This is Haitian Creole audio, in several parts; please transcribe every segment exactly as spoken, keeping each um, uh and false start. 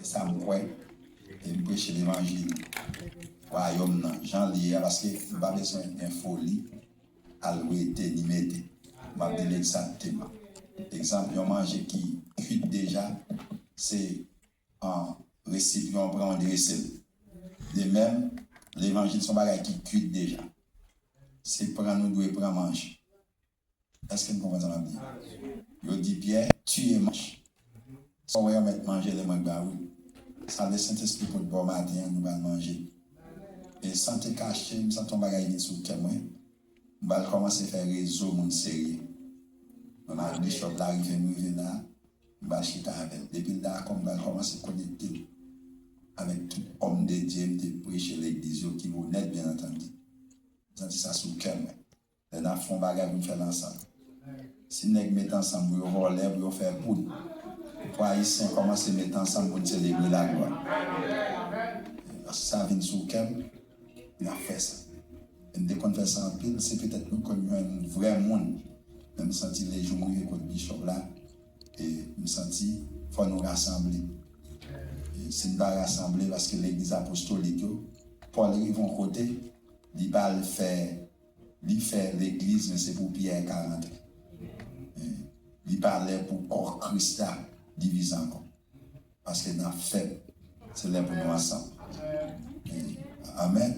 Sa m kwè, e m preche levanjil wayòm nan, jan l ye a, paske m pa bezwen gen foli al wete ni mete. M ap di l egzakteman. Egzanp, yon manje ki kwit deja, se an resipyan w pran, w drese l. De menm, levanjil se yon bagay ki kwit deja. Se pran nou dwe pran manje. Èske n konprann sa m ap di? Yo di Pyè, tiye manje. Sa w wè yo mèt manje lè mwen ba ou. Sa Lesentespri pot ba w maten an, nou pral manje. E san te kache, m santi yon bagay vin sou kè mwen. M pral kòmanse fè rezo moun serye. Mwen ak Bishop la rive, m rive la, m pral chita avè l. Depi l dakò, m pral kòmanse konekte l avèk tout òm de Dye m te preche legliz yo ki onèt, byen antandi. M santi sa sou kè mwen. Lè n ap fè yon bagay pou n fè l ansanm. Si nèg met ansanm pou yo vòlè, pou yo fè poud, pou Ayisyen kòmanse met ansanm pou n selebre laglwa. Paske sa vin sou kè m, n ap fè sa. E m te konn fè sa anpil, se petèt nou konn jwenn vrè moun. Men m santi lejou m rive kot Bishop la, e m santi fò nou rasanble. E si n pa rasanble, paske legliz apostolik yo, Pòl rive yon kote, li pa al fè Li fè legliz, men se pou Pyè ka rantre. Eh, li pa lè pou kò Kris la divize ankò. Paske n ap fèb, se lè pou nou ansanm. Eh, amèn.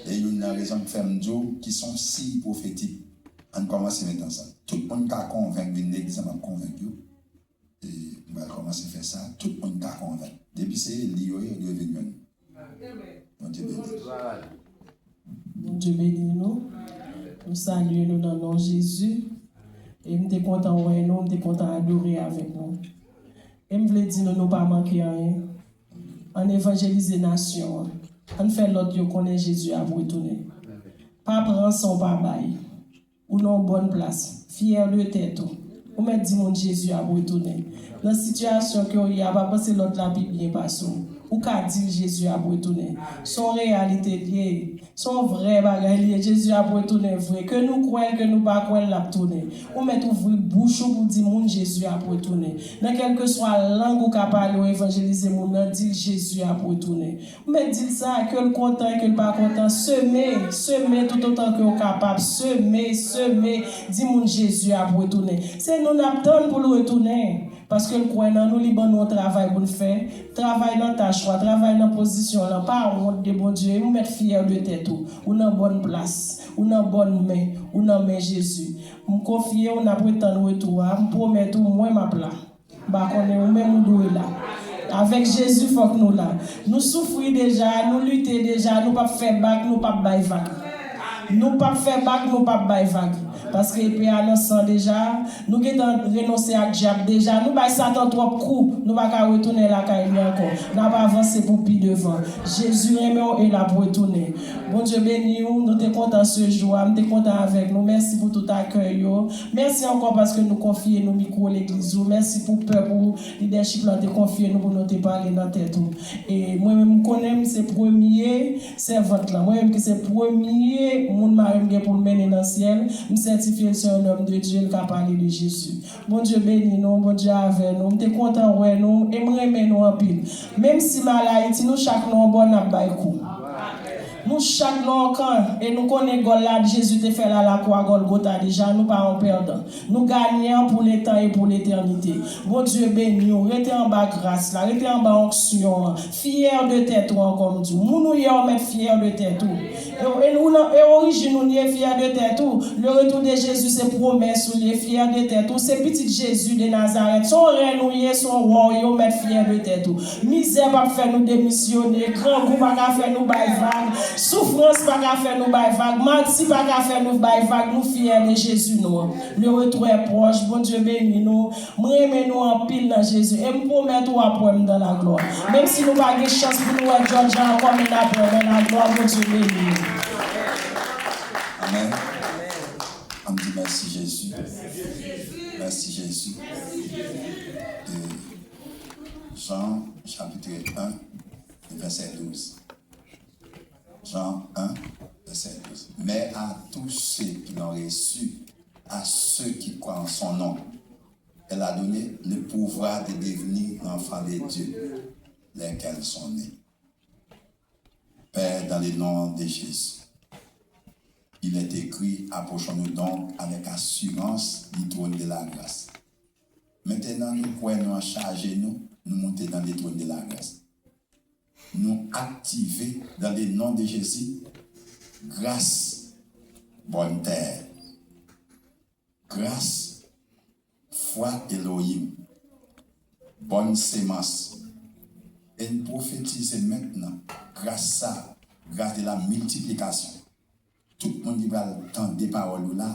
E youn nan rezon k fè m di w ki se yon siy pwofetik. Ann kòmanse met ansanm. Tout moun ka konvenk, vin legliz la, m ap konvenk yo. E m pral kòmanse fè sa, tout moun ka konvenk. Depi se eli yo ye, yo dwe vin jwenn. Bondye beni. Bondye beni nou. Nou salye nou nan non Jezi. E m te kontan wè nou, m te kontan adore avèk nou. E m vle di nou, nou pa manke anyen. Ann evanjelize nasyon an. Ann fè lòt yo konnen Jezi ap retounen. Pa pran san w pa bay. Ou nan yon bòn plas, fyè de tèt ou. Ou mèt di moun Jezi ap retounen. Nan sitiyasyon ke w ye a, pa panse lòt la pi byen pase w. Ou ka di l Jezi ap retounen. Se yon reyalite l ye. Se yon vrè bagay li ye. Jezi ap retounen vre. Ke nou kwè l, ke nou pa kwè l, l ap tounen. Ou mèt ouvri bouch ou pou di moun Jezi ap retounen. Nan kèlkeswa lang ou ka pale, w evanjelize moun nan, di l Jezi ap retounen. Ou mèt di l sa, ke l kontan, ke l pa kontan, seme, seme toutotan ke w kapab, seme, seme, di moun Jezi ap retounen. Se nou n ap tann pou l retounen, paske l kwè nan nou, li ban nou yon travay pou n fè, travay nan tach ou a, travay nan pozisyon w lan, pa wont de Bondye, ou mèt fyè de tèt ou, ou nan bòn plas, ou nan bòn men, ou nan men Jezi. M konfye w, n ap ret tann retou a, m pwomèt ou, mwen m ap la. M pa konnen ou menm ou dwe la. Avèk Jezi fòk nou la. Nou soufri deja, nou lite deja, nou p ap fè bak, nou p ap bay vag. Nou p ap fè bak, nou p ap bay vag. Paske epe a nan san deja, nou gentan renonse ak dyab deja, nou bay Satan twòp kou, nou pa ka retounen lakay li ankò. N ap avanse pou pi devan. Jezi renmen w e l ap retounen. Bondye beni w, nou te kontan se jou a, m te kontan avèk nou. Mèsi pou tout akèy yo. Mèsi ankò paske nou konfye nou mikwo legliz ou. Mèsi pou pèp ou, lidèchip lan te konfye nou pou nou te pale nan tèt ou. E mwen menm, m konnen m se premye sèvant lan. Mwen menm ki se premye moun mari m gen pou l mennen nan syèl, m sètifye l se yon nonm de Dye, l ka pale de Jezi. Bondye beni nou, Bondye avè nou. M te kontan wè nou e m renmen nou anpil. Menm si m al Ayiti, nou chak nan yon bò n ap bay kou. Nou chak nan yon kan, e nou konnen gòl la, Jezi te fè l a lakwa Gòlgota deja, nou pa yon pèdan. Nou ganyan pou letan e pou letènite. Bondye beni w, rete anba gras la, rete anba onksyon an. Fyè de tèt ou ankò, m di w. Moun ou ye a, w mèt fyè de tèt ou. E, e ou nan, e orijin ou li ye, fyè de tèt ou. Le retour de Jésus se pwomès ou li ye, fyè de tèt ou. Se pitit Jezi de Nazarèt. Se yon rèn ou ye, se yon wa w ye, w mèt fyè de tèt ou. Mizè p ap fè nou demisyone, grangou pa ka fè nou bay vag, soufrans pa ka fè nou bay vag, mati pa ka fè nou bay vag, nou fyè de Jezi nou an. Le retour est proche, Bondye beni nou. M renmen nou anpil nan Jezi. E m pwomèt ou w ap wè m dans la gloire. Menm si nou pa gen chans pou nou wè Georgia ankò, men n ap wè dans la gloire. Bondye beni nou. Amèn. Ann di mèsi Jezi. Mèsi Jezi. E Jan, chapitre un, vèsè douz. Jean un, verset douze. Mais à tous ceux qui l'ont reçu, à ceux qui croient en son nom, elle a donné le pouvoir de devenir enfants de Dieu. lesquels sont nés. Père, dans le nom de Jésus, il est écrit, approchons-nous donc avec assurance du trône de la grâce. Mentenan, nou kwè nou an chaje nou, nou monte dans le trône de la grâce. Nou aktive dans le nom de Jésus, gras, bòn tè, gras, fwa Elohim, bòn semans. E n pwofetize mentnan, gras sa, gras de la miltiplikasyon. Tout moun ki pral tande pawòl ou la,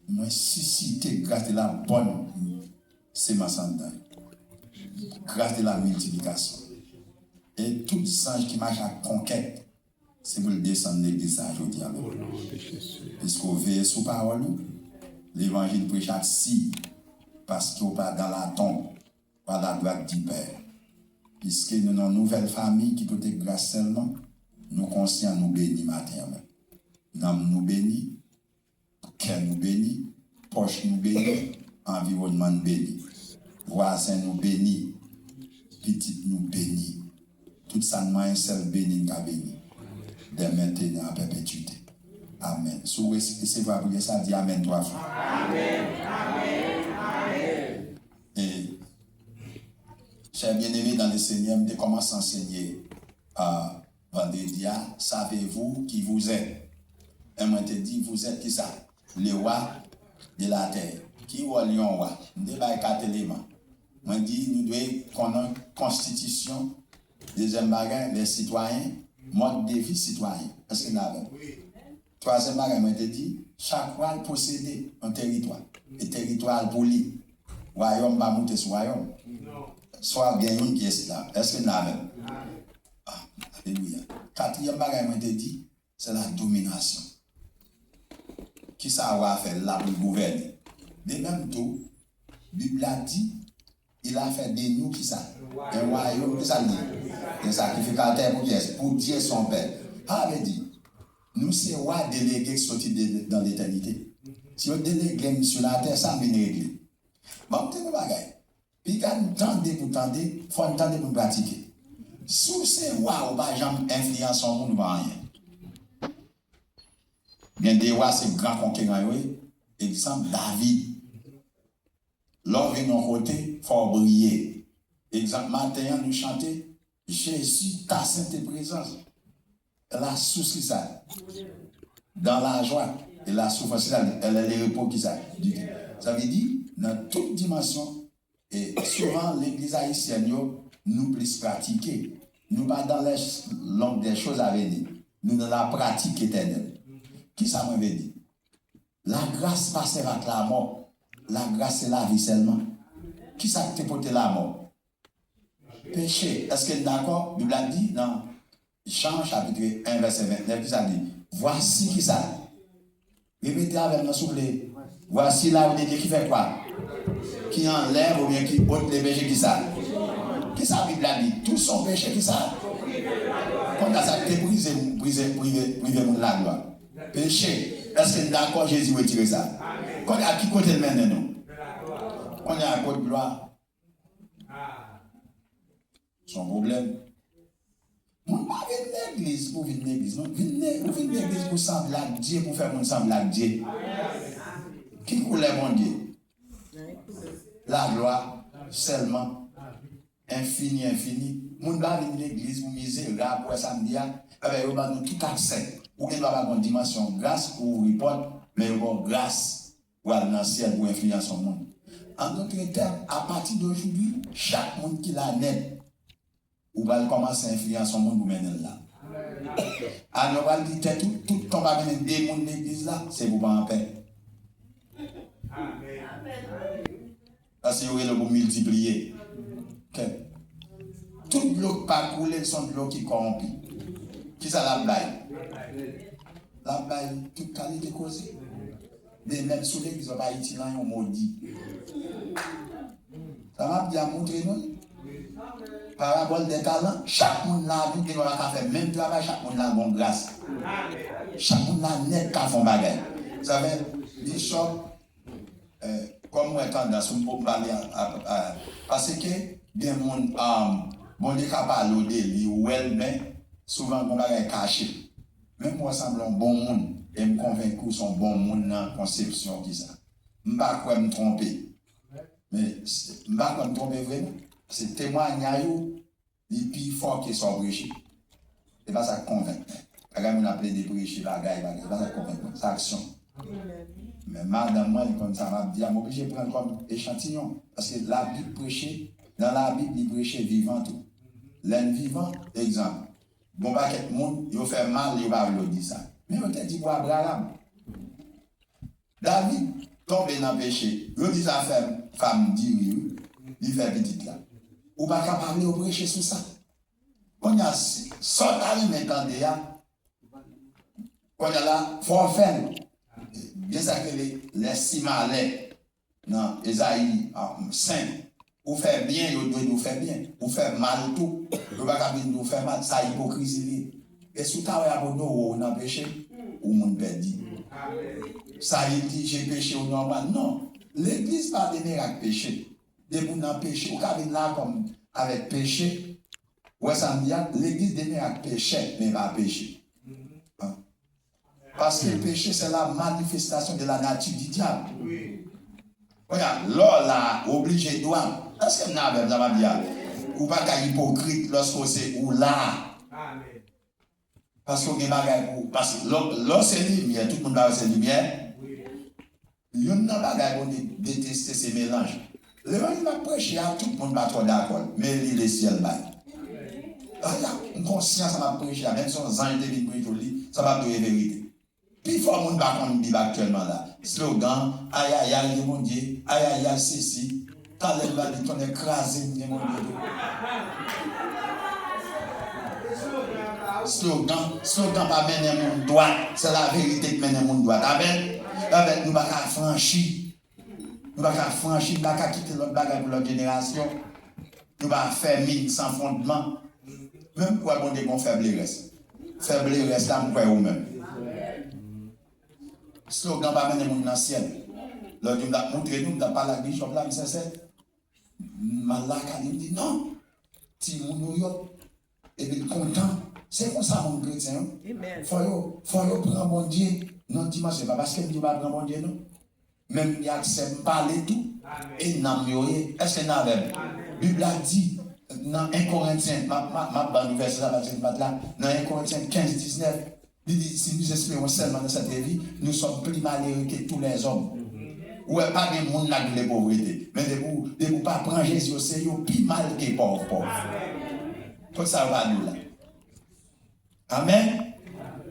mwen sisite gras de la bòn semans anndan yo. Gras de la miltiplikasyon. E tout zanj ki mache ak konkèt, se pou l desann legliz sa a jodi a menm. Piske w veye sou pawòl ou, levanjil preche ak siy, paske w pa dans la tombe, ou à la droite du Père. Piske nou nan nouvèl fanmi ki pote gras sèlman, nou konsyan nou beni maten an menm. Nanm nou beni, kè nou beni, pòch nou beni, anviwònman n beni, vwazen nou beni, pitit nou beni. Tout sa n manyen sèl beni n ka beni. Dè mentenan a pèpetwite. Amèn. Si w resi- resevwa priyè sa, di amèn twa fwa. E, chè byeneme dan le Senyè, m te kòmanse ansenye a vandredi a, savez-vous qui vous êtes? E mwen te di, vous êtes kisa? Le roi de la terre. Ki wòl yon wa? M te bay kat eleman. Mwen di, nou dwe konnen konstitisyon. Dezyèm bagay, les citoyens, mode de vie citoyen. Èske n avè m? Twazyèm bagay, mwen te di, chak wa l posede yon teritwa. E teritwa a l pou li. Wayòm pa moute sou wayòm. Swa gen youn ki esklav. Èske n avè m? Ah, alelouya. Katriyèm bagay, mwen te di, se la dominasyon. Kisa wa a fè? L la pou l gouvène. De menm tou, Bib la di, il a fait de nous kisa? Un royaume. Kisa l di? Un sacrificateur pour qui est? Pour Dieu son Père. Sa vle di, nou se wa delege ki soti de, dans l'éternité. Si yo delege n sou latè, sa n vin regle? Ban m di nou bagay. Piga n tande pou tande, fò n tande pou n pratike. Si w se wa, ou pa janm enfliyanse yon moun, ou pa anyen. Gen de wa, se gran konkeran yo ye. Egzanp, David. Lè w vin yon kote, fò w briye. Egzanp, maten an, nou chante, Jésus, ta sainte présence. La source kisa? Dans la joie et la souffrance, kisa? Elle est le repos kisa? Sa vle di, nan tout dimansyon, e souvan, legliz ayisyèn yo, nou plis pratike. Nou pa dans les longues des choses à venir. Nou dans la pratique éternelle. Kisa mwen vle di? Lagras pa sèvi ak lamò. Lagras se lavi sèlman. Kisa k te pote lamò? Peche. Èske n dakò? Bib la di nan Jan chapit en vèsè ventnèf, kisa l di? Vwasi kisa? Repete avè m non, souple. Voici l'arme de Dieu qui fait quoi? Qui enlève oubyen qui ôte le péché, kisa? Kisa Bib la di? Tout son péché, kisa? Konnya sa k te prive, prive, prive, prive moun laglwa. Peche. Èske n dakò Jezi retire sa? Kounye a, ki kote l mennen nou? Kounye a, kot glwa? Se yon pwoblèm. Moun pa vin legliz pou vin legliz, non. Vin le- ou vin legliz pou sanble ak Dye, pou fè moun sanble ak Dye. Ki koulè Bondye? Laglwa sèlman. Enfini, enfini. Moun pa vin legliz pou mizerab, pou wè samdi a. Ebyen, yo ban nou tout aksè. Ou gen dwa pa gen yon dimansyon gras pou ouvri pòt, men yo ba w gras pou al nan syèl, pou enfliyanse yon moun. An dotre tèm, apati de jodi, chak moun ki la nèt, ou pral kòmanse enfliyanse yon moun pou mennen l la. A, nou pral di tèt ou, tout tan w pa mennen de moun legliz la, se pou w pa anpè. Paske yo rele w pou miltipliye. Kè. Tout dlo k pa koule, se yon dlo ki kòwonpi. Kisa l ap bay? L ap bay tout kalite koze. De menm sou legliz, w ap Ayiti lan, yon modi. Sa m ap di a montre nou. Parabòl de talan, chak moun la, nou gen dwa pa ka fè menm travay, chak moun la gon gras. Chak moun la nèt ka fè yon bagay. Sa fè, bishop, Eh, kòm mwen tandans, m poko pale a, a, a, paske gen moun, um, Bondye ka pale w de li, ou wè l, men souvan gon bagay kache. Men m wè w sanble yon bon moun, e m konvenki w se yon bon moun nan konsepsyon ki sa. M pa kwè m twonpe. Men, m pa kwè m twonpe vre, non. Se temwanyaj ou, li pi fò ke sa w preche. Se pa sa k konvenk. Bagay moun ap plede preche, bagay, bagay, se pa sa k konvenk mwen. Se aksyon. Men madanm mwen, li konn sa m ap di a, m oblije pran l kòm echantiyon. Paske Labib preche, nan Labib, li preche vivan tou. Lè n vivan, egzanp, gon pakèt moun, yo fè mal, yo pa vle yo di sa. Men yo te di pou Abraram. David tonbe nan peche. Yo di zafè fanm diri, wi. Li fè pitit la. Ou pa ka pale, yo preche sou sa. Kounye a, si, sa w ta renmen tande a, kounye a la, fò w fè l. Gen sa k rele lèsimalè nan Ezayi, a, senk. Ou fè byen, yo dwe di w fè byen. Ou fè mal tou, yo pa ka vin di w fè mal. Sa ipokrizi li ye. E si w ta wè a pou nou, ou nan peche, ou moun pèdi. Sa li di, je peche ou nòmal. Non. Legliz pa demere ak peche. Depi w nan peche, ou ka vin la kòm avèk peche. Ou wè sa m di a? Legliz demere ak pechè, men pa peche. Paske peche, se la manifestasyon de la nati di dyab. Kounye a, lè w la, ou oblije dwat. Èske n avè m, sa m ap di a? Ou pa ka ipokrit lòske w se ou la. Paske w gen bagay pou, paske lè, lè w se limyè, tout moun pa wè se limyè. Youn nan bagay Bondye deteste, se melanj. Levanjil m ap preche a, tout moun pa twò dakò l, men li lesyèl bay. Ala, m konsyan sa m ap preche a, menm si yon zanj te vin preche w li, sa p ap dwe verite. Pifò moun pa konn Bib aktyèlman la. Slogan, ayayay, gen Bondye, ayayay, sesi. Talè l va di, tonnè kraze m, gen Bondye tou. Slogan, slogan pa mennen moun dwat, se laverite k mennen moun dwat. Amèn. Amèn. Nou pa ka franchi. Nou pa ka franchi, nou pa ka kite lòt bagay pou lòt jenerasyon. Nou pa fèmin san fondman. Menm kwè Bondye gon fèblerès. Fèblerès la, m kwè ou menm. Slogan pa mennen moun nan syèl. Lòt jou m t ap montre nou, m t ap pale ak bishop la, m sensè. M al lakay li, m di, "Non, timoun ou yo." Epi l kontan. Se konsa moun kretyen yo. Fò yo, fò yo pran Bondye nan dimansyon. Pa paske m di yo pa pran Bondye, non. Menm frè ak sè m pale tou. E nanm yo ye. Èske n avè m? Bib la di, nan en Korentyen, m ap, m ap, m ap ban nou vèsè sa, paske m pa t la. Nan en Korentyen kenz diznèf, li di, "Si nous espérons seulement dans cette vie, nous sommes plus malheureux que tous les hommes." Ou wè, pa gen moun la ki vle povrete. Men depi w, depi w pa pran Jezi oseye, w pi mal ke pòv, pòv. Tout sa yo pa di w la. Amèn.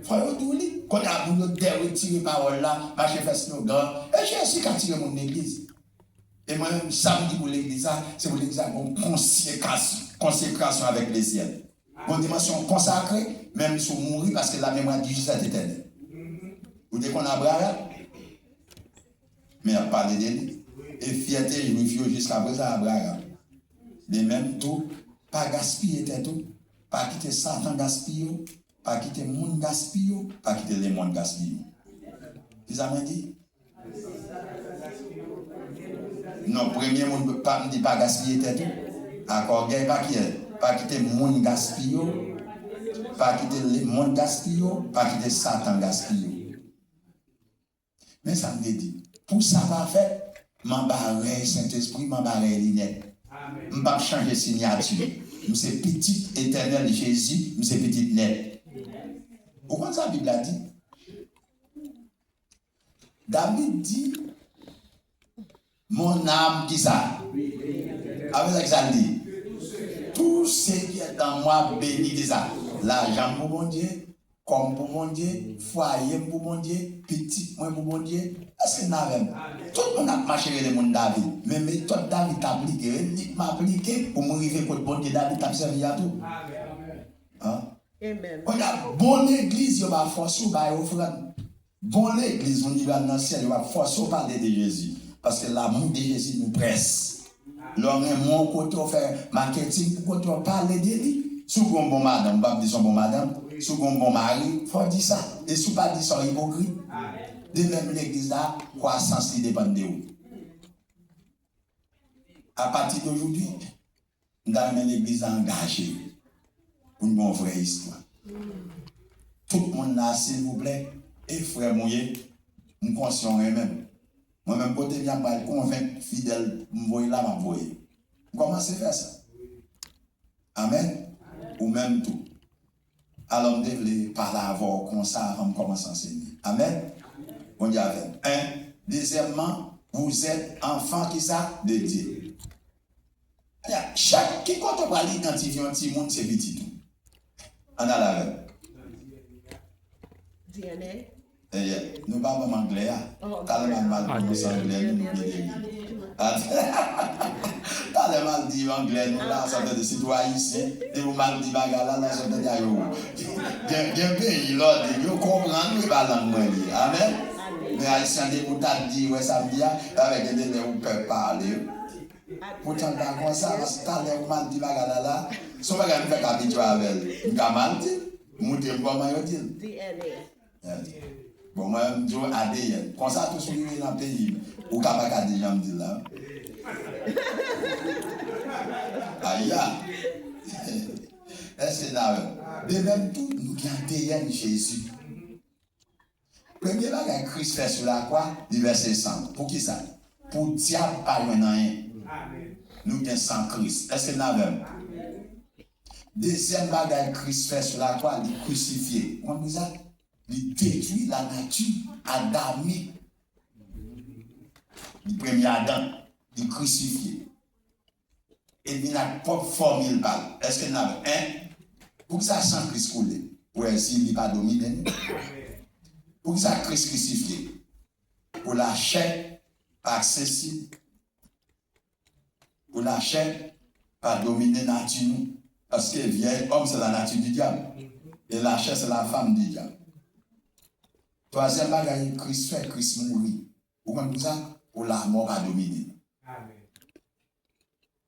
Fò yo di w li. Kounye a, moun yo dèretire pawòl la, mache fè slogan. E Jezi ka tire moun legliz. E mwen menm, sa m di pou legliz la, se pou legliz la gon konsekrasyon, konsekrasyon avèk lesyèl. Gon dimansyon konsakre, menm si w mouri, paske la mémoire du juste est éternelle. Ou te konn Abraram? Men y ap pale de li. E fyète Jwif yo jiskaprezan Abraram. De menm tou, pa gaspiye tèt ou. Pa kite Satan gaspiye w. Pa kite moun gaspiye w. Pa kite lemonn gaspiye w. Kisa mwen di? Non, premye moun, pa m di pa gaspiye tèt ou. Ak ògèy, pa kiyès? Pa kite moun gaspiye w. Pa kite lemonn gaspiye w. Pa kite Satan gaspiye w. Men sa m te di. Pou sa pa fèt, m anba rèy Sentespri, m anba rèy li nèt. M p ap chanje siyati. M se pitit etènèl Jezi, m se pitit nèt. Ou konn sa Bib la di? David di, "Mon âme," kisa? Apre sa, kisa l di? "Tout ce qui est en moi bénisse," kisa? Lajan m pou Bondye, kò m pou Bondye, fwaye m pou Bondye, pitit mwen pou Bondye. Èske n avè m? Tout moun ap mache rele moun David. Men metòd David t aplike, e li m aplike pou m rive kot Bondye David t ap sèvi a tou. An? Kounye a, bon legliz yo pa fòse w bay ofrann. Bon legliz, moun ki pral nan syèl, yo ap fòse w pale de Jezi. Paske l'amour de Jésus nous presse. Lè w renmen yon kote, w fè maketing pou kote, w pale de li. Si w gen yon bon madanm, m p ap di se yon bon madanm. Si w gen yon bon mari, fò w di sa. E si w pa di sa, w ipokrit. De menm legliz la, kwasans li depann de ou. A pati de jodi, M ta renmen legliz la angaje pou n gen yon vrè istwa. Tout moun la, silvouplè, e frè m ou ye, m konsyan w renmen m. Mwen menm, kote m ye a, m pral konvenk fidèl m voye la, m ap voye. M kòmanse fè sa. Amèn. Ou menm tou. Alò, m te vle pale avè w konsa avan m kòmanse ansenye. Amèn. Bondye avè m. En. Dezyèmman, vous êtes enfant kisa? De Dieu. Ya, chak ki kote w pral idantifye yon timoun, se pitit ou. Ann al avè m. D N A. Eh, yeah. Nou pa ban m anglè a. Oh, talè m al mal pwononse anglè nou, nou byen ri. Talè m al di anglè nou la, sa vle di si tou ayisyen, depi w mal di bagay la, la sa vle di a yo. Gen, gen peyi lòt, yo konprann wi pa lang mwen li. Amèn. Men ayisyen depi w ta di, wè sa m di a, avèk gen de lè ou pè pale. Poutan l pa konsa, paske talè ou mal di bagay la la, se yon bagay m fèk abitye avè l. M ka mal di l, montre m kòman yo di l. D N A. Bon, mwen, m di w A D N. Konsa tou, si w rive nan peyi m, ou ka pa ka di jan m di l la. Aya! Èske n avè m? De menm tou, nou gen A D N Jezi. Premye bagay Kris fè sou lakwa, li vèse san. Poukisa? Pou dyab pa jwenn anyen. Nou gen san Kris. Èske n avè m? Dezyèm bagay Kris fè sou lakwa, li krisifye. Ou konn sa? Li detwi lanati adamik. Li premye Adan, li krisifye. E vin ak pwòp fòmil pa l. Èske n ap, en? Poukisa san Kris koule? Pou wè si li pa domine nou. Poukisa Kris krisifye? Pou lachè pa aksesib. Pou lachè pa domine nati nou. Paske vieil homme, c'est la nature du diable. E lachè, c'est la femme du diable. Twazyèm bagay Kris fè, Kris mouri. Ou konn pou sa? Pou lamò pa domine nou.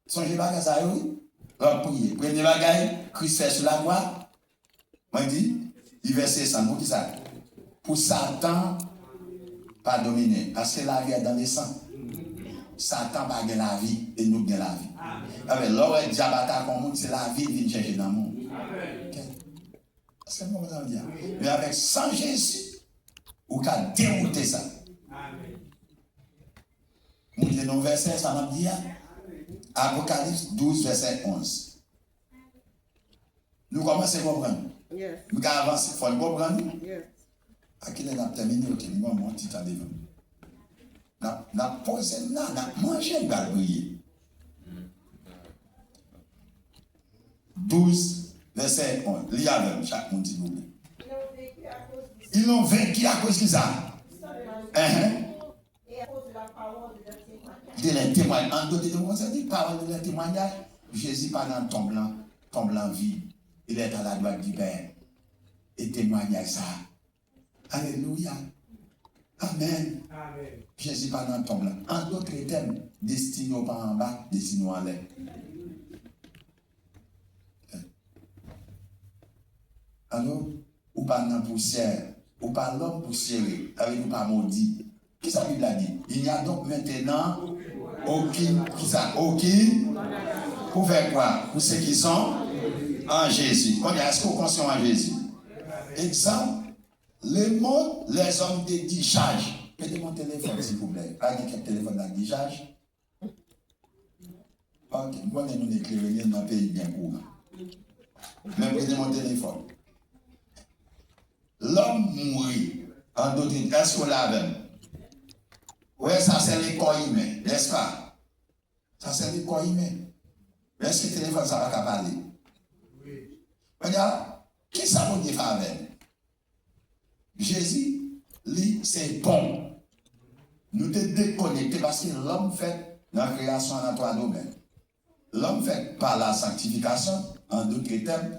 Sonje bagay sa yo, wi. Lè w ap priye. Premye bagay, Kris fè sou lakwa, mwen di, li vèse san. Poukisa? Pou Satan pa domine. Paske la vie est dans le sang. Satan pa gen lavi, e nou k gen lavi. Sa vle, lè w wè dyab atake yon moun, se lavi l vin chèche nan moun. Ok. Èske nou konprann sa m di a? Men avèk san Jezi, ou ka dewoute sa. Montre nou vèsè sa m ap di a. Apokalips douz, vèsè onz. Nou kòmanse konprann. Yes. Nou ka avanse, fò n konprann. Yes. A kilè n ap tèmine? Ok, nou gon bon ti tan devan. N ap, n ap poze n la, n ap manje, n pral priye. Douz, vèsè onz. Li avè m, chak moun, silvouplè. Ils l'ont vaincu à cause de ça. Enhen. De leur témoignage. An dòt tèm, sa di pawòl de leur témoignage. Jezi pa nan tonb lan, tonb lan vid. Il est à la droite du Père. E temwayaj sa a. Alelouya. Amèn. Amèn. Jezi pa nan tonb lan. An dòt tèm, destine w pa anba, destine w anlè. Alo? Ou pa nan pousyè. Ou pa lòm pousyere. Sa vle di ou pa modi. Kisa Bib la di? Il n'y a donc maintenant aucune, kisa? Aucune. Pour faire quoi? Pour ceux qui sont en Jésus. Kounye a, èske w konsyan w an Jezi? Egzanp, le monde, les hommes de dichaj. Prete m yon telefòn, silvouplè. Pa gen kèk telefòn la dichaj? Ok, m konnen nou eklere, men nan peyi gen kouran. Men prete m yon telefòn. Lòm mouri. An dòt tèm, èske w la avè m? Wè, sa se le kò imen, nèspa? Sa se le kò imen. Men èske telefòn sa pa ka pale? Kounye a, kisa Bondye fè avè nou? Jezi, li se pon. Nou te dekonekte paske lòm fèt nan kreyasyon an nan twa domèn. Lòm fèt pa la sanktifikasyon, an dòt tèm,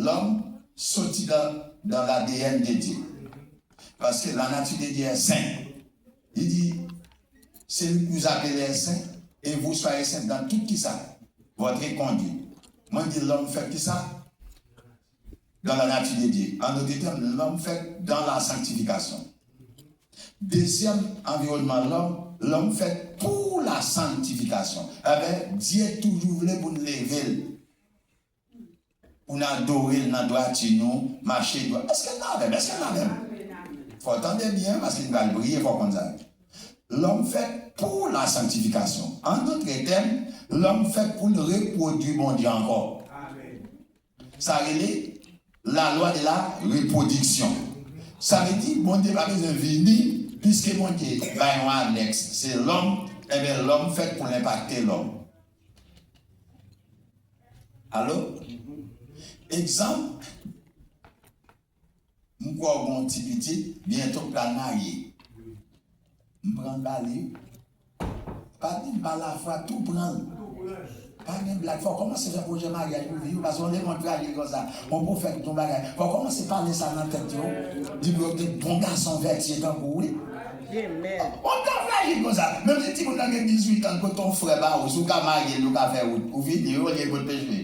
lòm soti dan, dan l'A D N de Dye. Paske la nature de Dieu est sainte. Li di, celui que vous appelez est saint, et vous soyez saints dans tout kisa? Votre conduite. Mwen di lòm fèt kisa? Dans la nature de Dieu. An dòt tèm, lòm fèt dans la sanctification. Dezyèm anviwònman lòm, Lòm fèt pou la sanktifikasyon. Sa vle di Dye toujou vle pou n leve l, pou n adore l nan dwati nou, mache dwat. Èske n avè m? Èske n avè m? Fò w tande byen, paske n pral priye, fò w konn sa. Lòm fèt pou la sanktifikasyon. An dòt tèm, lòm fèt pou l repwodui Bondye ankò. Sa rele la loi de la reproduction. Sa vle di, Bondye pa bezwen vini, piske Bondye bay yon anèks, se lòm, enben, lòm fèt pou l enpakte lòm. Alo? Egzanp, m kwè w gen yon ti pitit, byento w pral marye. M pran l ba li. Pa di m pa lafwa, tou pran l. Pa gen blag, fò w kòmanse fè pwojè maryaj pou fi yo, paske yon lemond frajil konsa, yon pwofèt, yon bagay, fò w kòmanse pale sa nan tèt yo, di pou yo gen bon gason vètye tankou w, wi. Amen. Yon tan frajil konsa, menm si timoun nan gen dizuit an, kote yon frè ba ou, si w ka marye l, nou ka fè wout, ou fini, wi, olye l pot peche.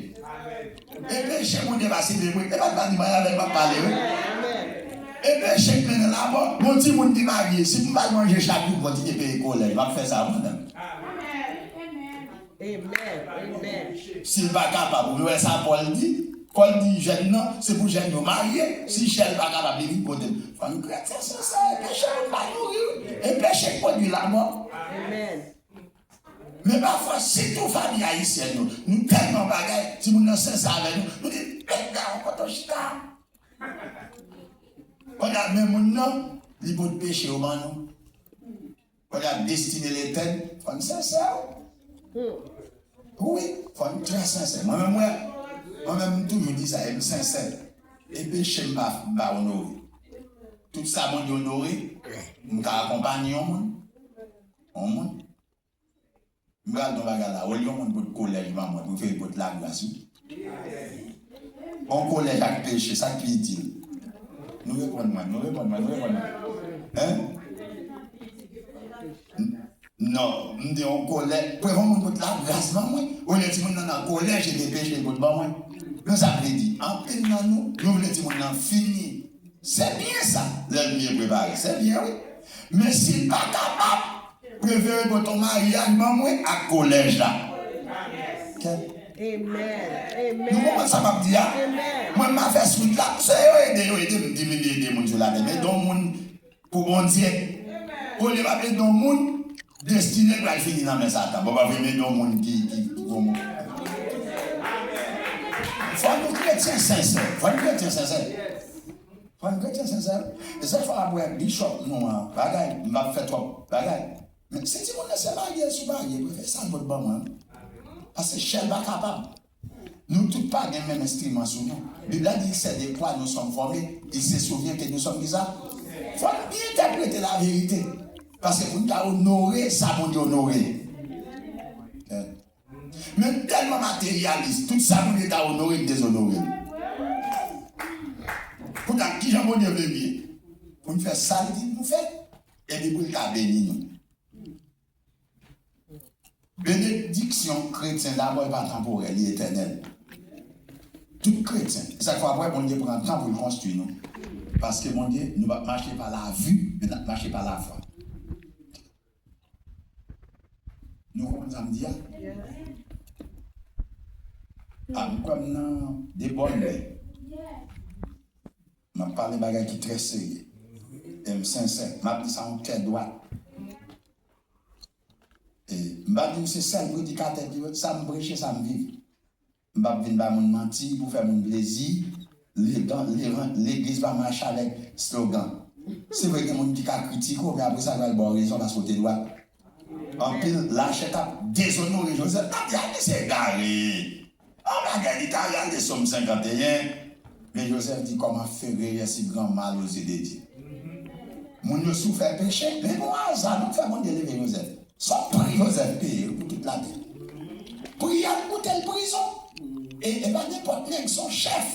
E peche moun depase de mwen. E pa t pa di mwen avè l, m ap pale, wi. E peche k mennen l abò, yon timoun ki marye, si m pa manje chak jou, kontinye peye kolèj, m ap fè sa mwen menm. Amen. Amen. Si l pa kapab, ou wè sa Pòl di? Pòl di jèn nan, se pou jèn yo marye, si chè l pa kapab, li vin kote m. Fò n kretyen sensè, e peche moun pa nouri, wi. E peche k pwodui lanmò. Amen. Men pafwa, sitou fanmi ayisyèn yo, nou tèlman bagay, timoun nan sensè avè nou, nou di, "Pèga, ou kote w chita?" Kounye a, men moun nan, li pot peche yo ban nou. Kounye a, destine letèn, fò n sensè, wi. Wi, fò n trè sensè. Mwen menm, mwen, mwen menm, m toujou di sa, e m sensè. E peche m pa, m pa onore. Tout sa Bondye onore, m ka akonpanye yon moun. Yon moun. M pral di yon bagay la, olye yon moun pot kolèj ban mwen, prefere pot lagras, wi. Yon kolèj ak peche, sa k pi itil? Nou reponn mwen, nou reponn mwen, nou reponn mwen. Hein? N-, non, m di yon kolèj, prefere yon moun pot lagras ban mwen, olye timoun nan nan kolèj epi peche l pot ban mwen. Men sa vle di, anpil nan nou, nou vle timoun nan fini. Se byen sa, lè l byen prepare, se byen, wi. Men si l pa kapab, prefere pot yon maryaj ban mwen ak kolèj la. Kèt. Amen. Amen. Nou konprann sa m ap di a? Amen. Mwen, m a fè swit la. Se yo ede, yo ede m, di vin ede moun sou latè. Men ede yon moun pou Bondye. Olye m ap ede yon moun, destine l pral fini nan men Satan. Bon, pa vre, men ede yon moun ki, ki, ki bon moun. Fò nou kretyen sensè. Fò nou kretyen sensè. Fò n kretyen sensè. E sèl fwa w ap wè bishop nou an, bagay, m p ap fè twòp bagay. Men si timoun nan se marye l sou marye, prefere sa l pot ban mwen. Paske chè l pa kapab. Nou tout pa gen menm enstriman sou nou. Bib la di, il sait de quoi nous sommes formés, il se souvient que nous sommes kisa? Fò n byen entèprete laverite. Paske pou n ka onore sa Bondye onore. Men tèlman materyalis, tout sa Bondye ta onore, n dezonore l. Poutan, kijan Bondye vle n ye? Pou n fè sa l di n pou fè, epi pou l ka beni nou. Benediksyon kretyen dabò, e pa tanporè, li etènèl. Tout kretyen. E sa k fè w ap wè Bondye pran tan pou l konstwi nou. Paske Bondye, nou p ap mache pa la vue, men n ap mache pa lafwa. Nou konprann sa m di a? A, m kwè m nan de bòn men. M ap pale bagay ki trè serye. E m sensè. M ap di sa yon kè dwat. E m pa di m se sèl predikatè ki, sa m preche, sa m viv. M p ap vin ba moun manti pou fè moun plezi. Legan-, legan-, legliz pa mache avèk slogan. Se vre, gen moun ki ka kritike w, men apre sa, yo pral ba w rezon paske w te dwat. Anpil lachè t ap dezonore Jozèf. N ap di, "A, misye egare. An bagay, li ta rale Sòm senkanteyen." Men Jozèf di, "Comment faire réussir grand mal aux yeux de Dieu?" Moun yo soufè peche, men pou aza, nou fè Bondye leve Jozèf. Se yon pri Jozèf peye pou tout latè. Pri a koute l prizon. E, e pa nenpòt nèg, se yon chèf.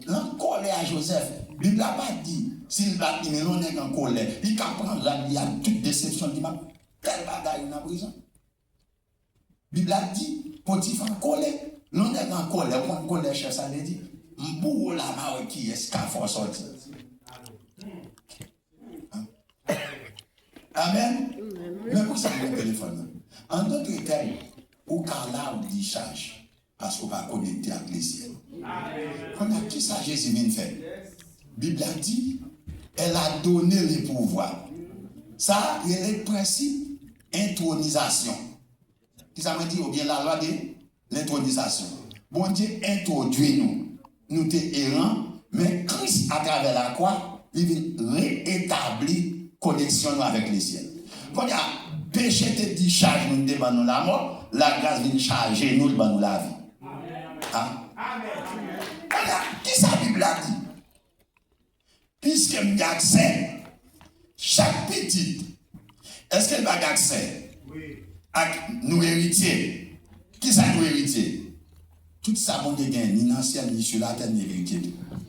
L an kòlè a Jozèf. Bib la pa di si l bat li, men lè yon nèg an kòlè, li ka pran rad li ak tout desepsyon li, m ap tèl bagay ou nan prizon. Bib la di, Potifa an kòlè. Lè yon nèg an kòlè, ou konn kòlè chèf sa vle di? M boure w la, m a wè kiyès ka fè w sòti. Amèn. Men poukisa m gen telefòn nan? An dòt tèm, ou ka la ou dichaj, paske ou pa konekte ak lesyèl. Kounye a, kisa Jezi vin fè? Bib la di, elle a donné le pouvoir. Sa rele prensip entwonizasyon. Kisa mwen di? Oubyen lalwa de lentwonizasyon. Bondye entwodui nou. Nou te eran, men Kris, atravè lakwa, li vin reetabli koneksyon nou avèk lesyèl. Kounye a, peche te dichaj nou, te ban nou lamò, lagras vin chaje nou, li ban nou lavi. A? Kounye a, kisa Bib la di? Piske m gen aksè, chak pitit, èske l pa gen aksè? Ak nou eritye. Kisa nou eritye? Tout sa Bondye gen, ni nan syèl, ni sou latè, nou eritye tou.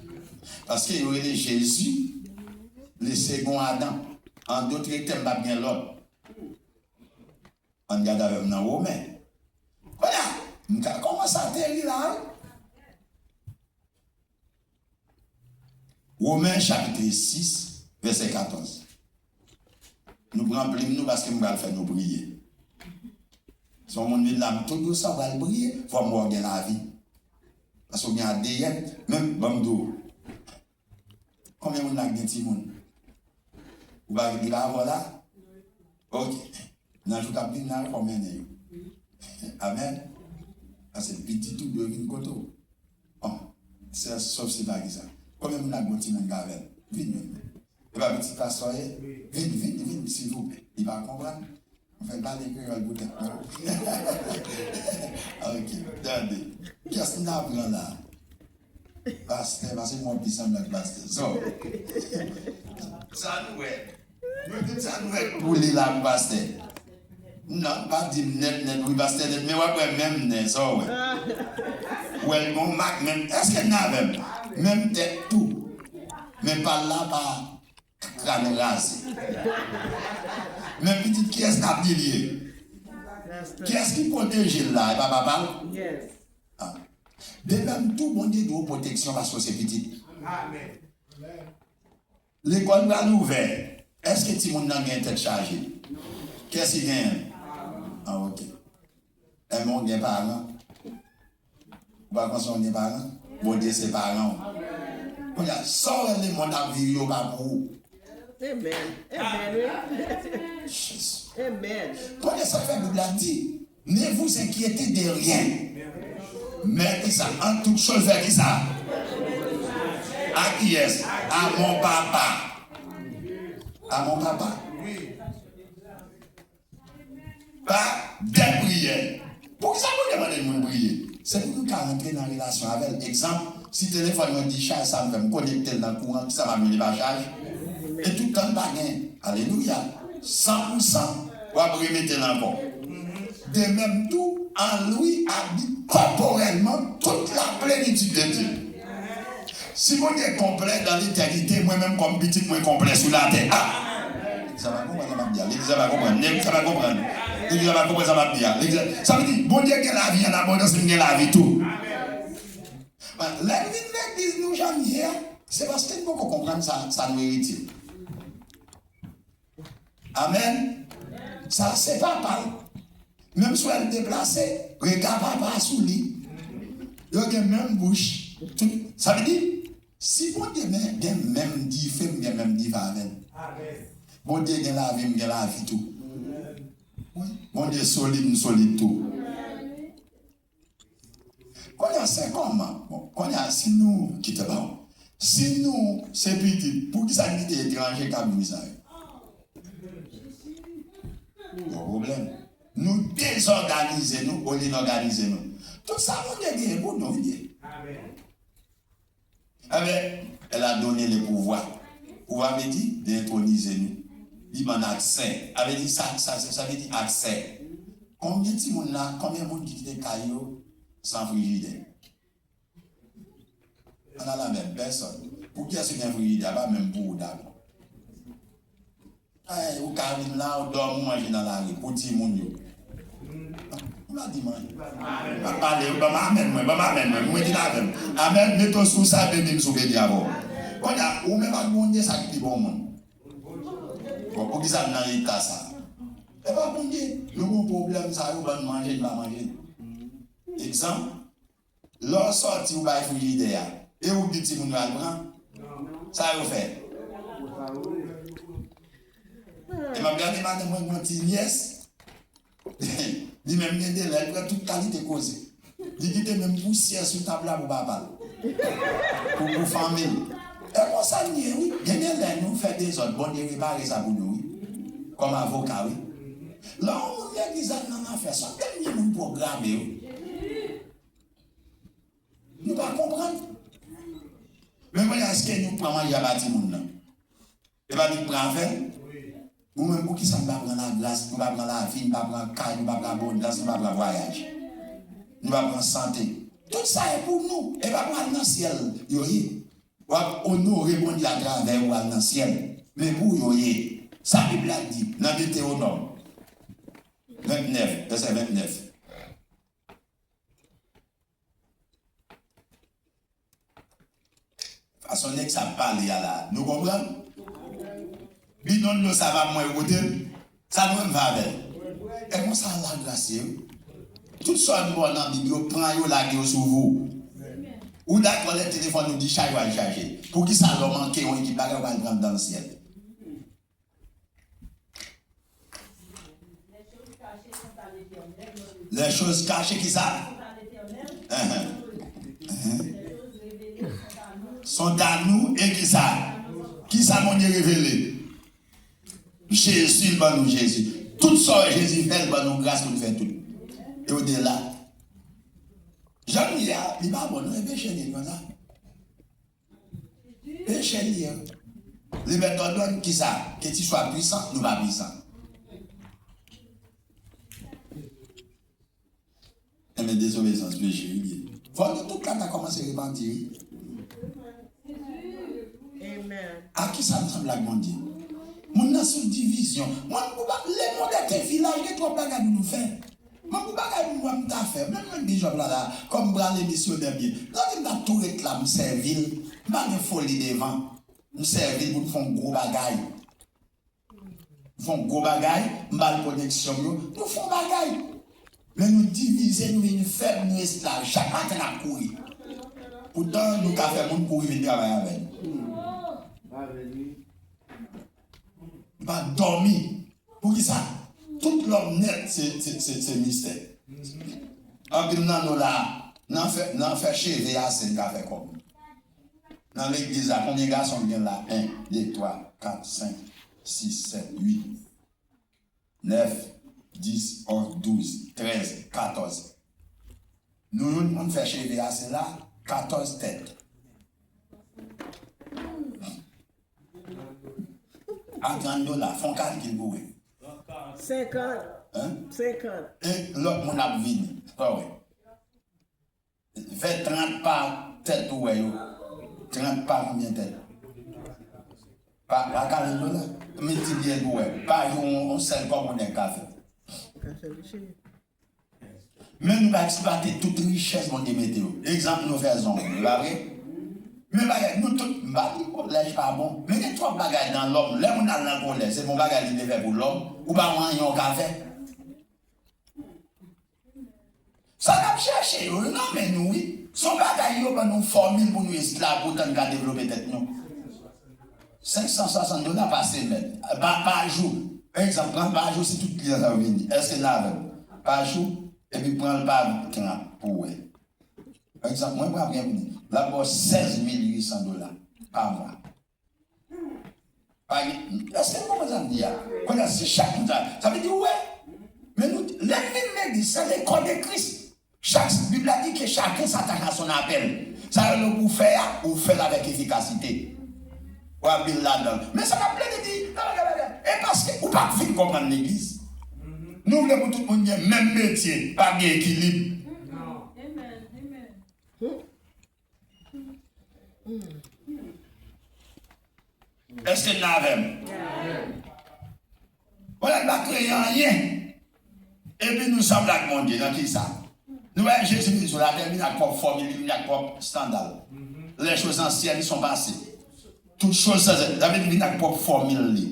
Paske yo rele Jezi le second Adam. An dòt tèm, p ap gen lòt. Ann gade avè m nan Women. Kounye a, m ka kòmanse ateri la, wi. Women chapit sis, vèsè katòz. Nou pran plim nou paske m pral fè nou priye. Si yon moun vin la, m tou dousan pral priye, fò m wè w gen lavi. Paske w gen A D N, menm ban m di w. Konbyen moun la k gen timoun? Ou pa, li pa avè w la? Ok. Nan jou k ap vin la, fò w mennen yo. Amèn. Paske pitit ou dwe vin kote w. Bon, sè, sòf se pa kisa. Konbyen moun la k gon timoun k avè l? Vin, vin. E pa pitit pastè w ye? Vin, vin, vin, silvouplè. Li pa konprann? Mwen fè l pale kreyòl poutèt mwen. Ok, tande. Kiyès m ta pran la? Pastè, pase mwen pi sanble ak pastè. So, sa nou wè. Mwen di sa nou wè pou li la pou pastè. Non, pa di m nèt, nèt, wi, pastè nèt, men w ap wè menm nen, sa w wè. W wè l gon mak menm, èske n avè m? Menm tèt tou. Men pa l la pa Kràn raze. Men pitit kiyès n ap di li ye? Kiyès ki pwoteje l la? E pa papa l? Ah. De menm tou, Bondye di w pwoteksyon paske w se pitit. Lekòl pral ouvè. Èske timoun nan gen tèt chaje? Kiyès ki genyen l? Ah, ok. Enben, w gen paran. Ou pa panse w gen paran? Bondye se paran w. Kounye a, sa w wè lemonn ap viv yo pa pou ou. Amen. Amen, wi. Jezi. Amen. Kounye a, sa k fè Bib la di, ne vous inquiétez de rien. Men kisa? An tout chose, fè kisa? A kiyès? A mon papa. A mon papa. Pa de priyè. Poukisa Bondye mande moun priye? Se pou nou ka rantre nan relasyon avè l. Egzanp, si telefòn mwen dichaj, sa m fè, m konekte l nan kouran, kisa m ap jwenn? Li pa chaj? E tout tan l pa gen. Alelouya. San pou san, w ap remete l ankò. De menm tou, an Lwi abite kòporèlman toute la plénitude de Dieu. Si Bondye konplè dans l'éternité, mwen menm kòm pitit mwen konplè sou latè. Ah! Legliz la pa konprann sa m ap di a. Legliz la pa konprann. Legliz la pa konprann. Legliz la pa konprann sa m ap di a. Legliz la, sa vle di, Bondye gen lavi an abondans, m gen lavi tou. Lè n vin legliz nou jan n ye a, se paske n poko konprann sa, sa nou eritye. Amèn. Sa se papa l. Menm si w wè l deplase, rega papa a sou li. Yo gen menm bouch. Tout, sa vle di, si Bondye gen, gen menm dife, m gen menm dife avè l. Bondye gen lavi, m gen lavi tou. Wi. Bondye solid, m solid tou. Kounye a, se kòman? Bon, kounye a, si nou, kite ba w. Si nou se pitit, poukisa n kite etranje k ap jwi sa yo? Yon pwoblèm. Nou dezòganize nou olye n òganize nou. Tout sa Bondye genyen pou nou, li ye. Amèn. Amèn. Elle a donné le pouvoir. Pouvwa vle di, li entwonize nou. Li ban n aksè. Sa vle di sa, sa, sa, sa vle di aksè. Konbyen timoun la, konbyen moun ki kite kay yo san frijidè? Ann ale avè m, pèsòn. Pou kiyès ki gen frijidè? A pa menm pou ou dabò. Ay, ou ka vin la, ou dòmi, ou manje nan lari, pou timoun yo. Ou pa di m anyen. M ap pale, ban m amèn mwen, ban m amèn mwen, mwen ki la avè m. Amèn, mete w sou sa, beni m si w beni avè w. Kounye a, ou menm ak Bondye, sa ki pi bon moun? Bon, poukisa m nan eta sa? E pa Bondye. Nou gon pwoblèm sa yo, ban n manje, n pa manje. Egzanp, lè w sòti, ou bay frijidè a, e ou k di timoun yo al pran? Sa yo fè? E m ap gade madanm mwen, gon ti nyès, li menm gen de lè, l pran tout kalite koze. Li kite menm pousyè sou tab la pou papa l. Pou, pou fanmi l. E konsa l ye, wi. Gen de lè nou fè dezòd, Bondye repare sa pou nou, wi. Kòm avoka, wi. Lè yon moun legliz al nan afè, sa dènye moun pwograme, wi. Nou pa konprann. Men kounye a, èske nou pran manje a ba timoun nan? E pa nou k pran afè l? Nou menm, poukisa nou pa pran lagras, nou pa pran lavi, nou pa pran kay, nou pa pran abondans, nou pa pran vwayaj? Nou pa pran sante? Tout sa e pou nou. E pa pou al nan syèl yo ye. W ap onore Bondye atravè ou al nan syèl. Men pou yo ye. Sa Bib la di nan Detewonòm vennèf, vèsè vennèf. Fason nèg sa ap pale a la, nou konprann? Bidon dlo sa pa mwen yo pote l? Sa nou menm fè avè l? E konsa lagras ye, wi. Tout sa w ba w nan Bib yo, pran yo, lage yo sou vou. Ou dakò lè telefòn ou dichaje, w al chaje. Poukisa lè w manke yon ekip bagay, ou pa al pran l dan syèl? Les choses cachées, ki sa? Ahan. Ahan. Sont à nous, e ki sa? Ki sa Bondye revele? Jezi, l ban nou Jezi. Tout sa w wè Jezi fè, l ban nou gras pou n fè tout. E odela. Jan nou ye a, li pa bon, non, e peche li ye konsa. Peche li ye. Li mèt òdonn ki sa? Que tu sois puissant, nou pa pwisan. Enben, dezobeyisans peche, wi, li ye. Fò nou tout la ta kòmanse repanti, wi. Amen. A ki sa nou sanble ak Bondye? Moun nan sou divizyon. Mwen, pou ba, le monde est un village, gen twòp bagay pou nou fè. Mwen, pou bagay pou mwen, m ta fè. Menm mwen, Bishop la, la, kòm m prale misyonè byen. Lè m ta tou ret la, m sèvi l. M pa gen foli devan. M sèvi l pou n fè yon gwo bagay. Fè yon gwo bagay, m ba l koneksyon m yo, nou fè yon bagay. Men nou divize, nou vin fèb, nou esklav. Chak maten n ap kouri. Poutan, nou ka fè moun kouri vin travay avè n. Nou pa dòmi. Poukisa? Tout lòm nèt se, se, se, se mistè. Anpil nan nou la, nan fè, nan fè cheve ase, n ka fè kòb. Nan legliz la, konbyen gason k gen la? En, de, twa, kat, senk, sis, sèt, uit, nèf, dis, onz, douz, trèz, katòz. Nou youn konn fè cheve a, se la, katòz tèt. A trant dola, fè yon kalkil pou wè. Senkant. Hein? Senkant. E lòt moun ap vini. Sa w wè? Fè trant pa tèt ou wè yo. Trant pa konbyen tèt? Pa, pa karant dola. Miltipliye l pou wè. Pa jou yon, yon sèl kòb yon nèg ka fè. Ka fè wi cheri. Men nou pa eksplwate tout richès Bondye mete yo. Egzanp, nou fè zong, e pa vre? Men bagay, nou tout, m pa di kolèj pa bon. Men gen twòp bagay nan lòm. Lè moun al nan kolèj, se bon bagay li te fè pou lòm. Ou pa wè anyen w ka fè. Sa n ap chèche yo, yo nan men nou, wi. Se yon bagay yo ban nou fòmil pou nou esklav, pou tan n ka devlope tèt nou. Senk san swasant dola pa semèn, pa, pa jou. Pa egzanp, pran pa jou si tout kliyan sa yo vini. Èske n avè m? Pa jou, epi pran l pa trant pou wè. Pa egzanp, mwen pran byen vini. L ap ba w sèz mil uit san dola pa mwa. Pa gen, èske nou konprann sa m di a? Kounye a, si chak moun sa, sa vle di, ou wè, men nou, lè n vin legliz, se le corps de Christ. Chak, Bib la di que chacun s'attache à son appel. Sa yo lè pou w fè a, ou fè l avèk efikasite. W ap viv ladan l. Men sa n ap plede di, e paske ou pa t fin konprann legliz. Nou vle pou tout moun gen menm metye, pa gen ekilib. Èske n avè m? Bon, nèg pa kreye anyen. Epi nou sanble ak Bondye nan kisa? Nou wè Jezi vin sou latè, li vin ak pwòp fòmil, li vin ak pwòp estanda l. Les choses anciennes sont passées. Toutes choses, sa vle di vin ak pwòp fòmil li.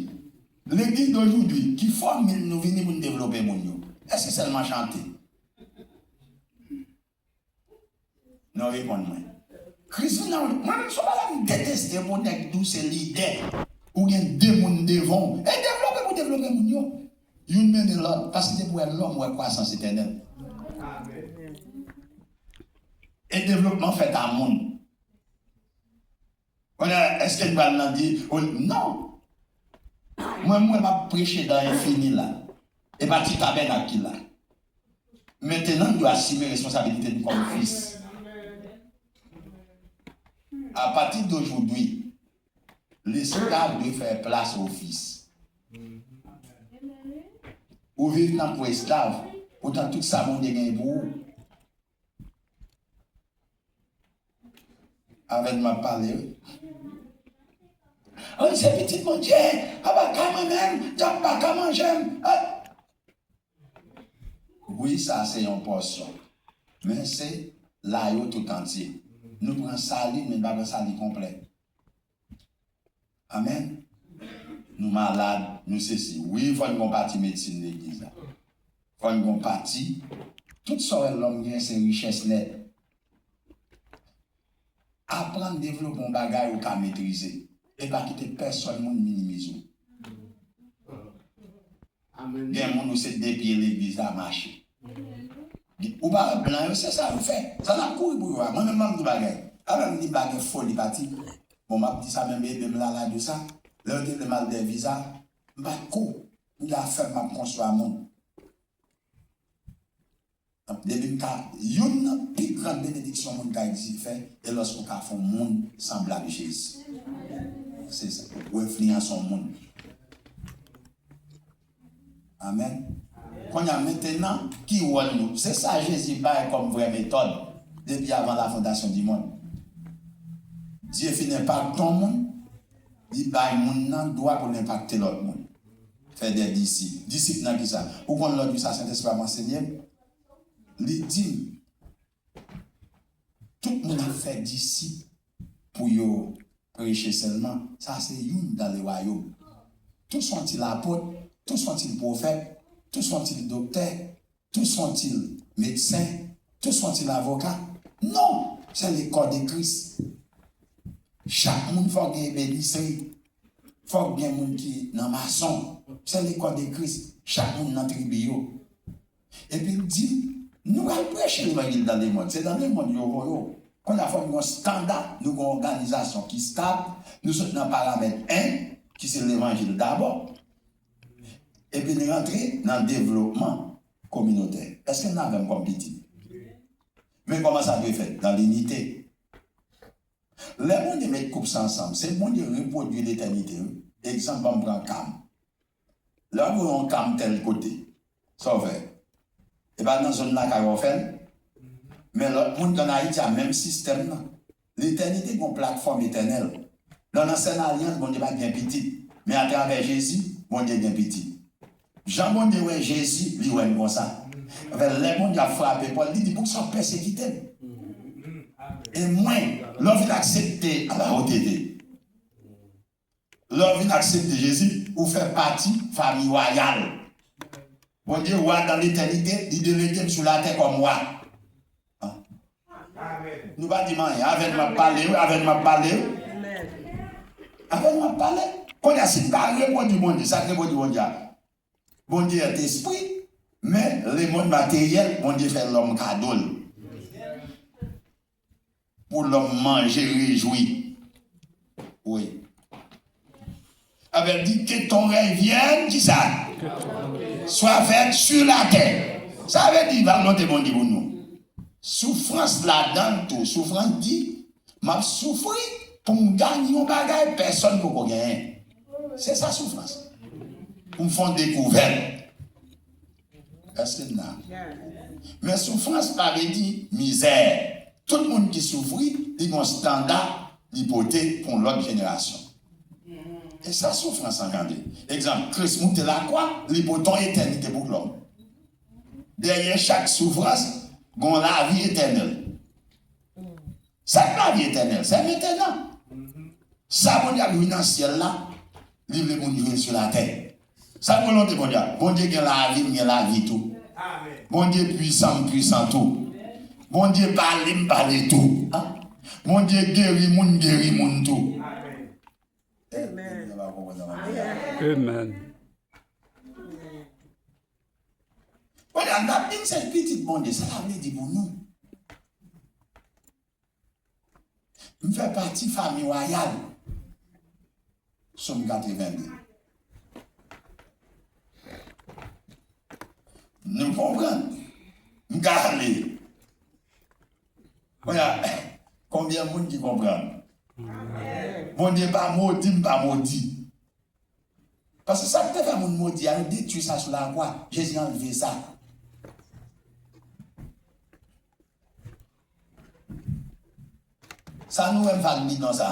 Legliz dojoudoui, ki fòmil nou vini pou n devlope moun yo? Èske sèlman chante? Non, reponn mwen. Kris vin nan, mwen menm, se yon bagay m deteste pou nèg di w se lidè. Ou gen de moun devan w. E devlope pou devlope moun yo. Youn mennen lòt, paske depi w wè lòm, w wè kwasans etènèl. E devlopman fèt a moun. Kounye a, èske n pral nan di, o, non. Mwen, mwen, m ap preche dan enfini la. E pa ti tabènak ki la. Mentenan, n dwe asime responsabilite n kòm fis. Apati de jodi, lesklav dwe fè plas o fis. Ou viv tankou esklav, poutan tout sa Bondye genyen pou ou. Avè n m ap pale, wi. An, se pitit Bondye, a pa ka mwen menm, dyab pa ka manje m. A! Wi, sa se yon pòsyon. Men se la yo tout antye. Nou pran sali, men n pa pran sali konplè. Amèn. Nou malad, nou sesi. Wi, fò n gon pati medsin legliz la. Fò n gon pati. Tout sa w wè lòm gen, se richès nèt. Aprann devlope yon bagay ou ka metrize. E pa kite pèsòn moun minimize w. Amèn. Gen moun ou se de pye legliz la mache. Ou pa wè blan yo, se sa yo fè. Sa n ap kouri pou yo a. Mwen menm, m ap di bagay. Avè m di bagay foli pati. Bon, m ap di sa menm, ede m la, la di sa. Lè yo te vle m al dèyè viza, m pa t kou. M di afè m ap konstwa moun. Depi m ka, youn nan pi gran benediksyon moun ka egzi-, fè, e lòske w ka fè yon moun sanble ak Jezi. Se sa, ou enfliyanse yon moun. Amèn. Kounye a, mentenan, ki wòl nou? Se sa Jezi bay kòm vrè metòd depi avan la fondasyon di mond. Dye fin enpakte yon moun, li bay moun nan dwa pou l enpakte lòt moun. Fè de disip. Disip nan kisa? Ou konn lòt jou sa Sentespri ap ansenye m? Li di m, tout moun ap fè disip pou yo preche sèlman. Sa se youn dan le wayòm. Tous sont-ils apôtres? Tous sont-ils prophètes? Tous sont-ils docteurs? Tous sont-ils médecins? Tous sont-ils avocats? Non, c'est le corps de Christ. Chak moun fòk gen ebènisri. Fòk gen moun ki nan mason. Se le corps de Christ. Chak moun nan tribi yo. Epi l di, nou pral preche levanjil dan lemonn. Se dan lemonn yo voye w. Kounye a fò nou gen yon standa, nou gen yon òganizasyon ki stab, nou sot nan paramèt en, ki se levanjil dabò. Epi n rantre nan devlopman kominotè. Èske n avè m kòm pitit? Men kòman sa dwe fèt? Dan linite. Lè Bondye met koup sa ansanm, se Bondye repwodui letènite, wi. Egzanp, ban m pran ka m. Lè w ap voye yon ka m tèl kote, sa w fè? E pa nan zòn lakay ou w fè l? Men lòt moun ki ann Ayiti a, menm sistèm nan. Letènite gen yon platfòm etènèl. Nan ansèn alyans, Bondye pa t gen pitit. Men atravè Jezi, Bondye gen pitit. Jan Bondye wè Jezi, li wè n konsa. Anfen, lè Bondye ap frape Pòl, li di, poukisa w pèsekite m? E mwen, lè w vin aksepte, ala w te ye. Lè w vin aksepte Jezi, ou fè pati fanmi wayal. Bondye, wa dan letènite, li delege m sou latè kòm wa. Nou pa di m anyen. Avè n m ap pale, wi, avè n m ap pale, wi. Avè n m ap pale. Kounye a, si n pa repwodui Bondye, sa k repwodui Bondye a? Bondye est esprit, men lemonn materyèl, Bondye fè lòm kado l. Pou lòm manje, rejwi. Wi. Avè l di, que ton règne vienne, ki sa? Soit faite sur la terre. Sa vle di, volonte Bondye pou nou. Soufrans ladan l tou. Soufrans di, m ap soufri pou m ganye yon bagay pèsòn poko genyen. Se sa soufrans. Pou m fè yon dekouvèt. Èske n la? Men soufrans pa vle di mizè. Tout moun ki soufri, li gen yon standa li pote pou yon lòt jenerasyon. E sa soufrans an tande. Egzanp, Kris moute lakwa, li pote yon etènite pou lòm. Dèyè chak soufrans, gen yon lavi etènèl. Sa k lavi etènèl? Se mentenan. Sa Bondye ap jwi nan syèl la, li vle moun jwi l sou latè. Sa k volonte Bondye a? Bondye gen lavi, m gen lavi tou. Bondye pwisan, m pwisan tou. Bondye pale, m pale tou. Bondye geri moun, m geri moun tou. Amen. Amen. Kounye a, n ap vin se pitit Bondye, sa sa vle di pou nou? M fè pati fanmi wayal. Sòm katreven de. Nou konprann? M ka ale. Kounye a, konbyen moun ki konprann? Bondye pa modi, m pa modi. Paske sa ki te fè moun modi a, yo detwi sa sou lakwa. Jezi anlve sa. Sa nou wè m fè ak bidon sa?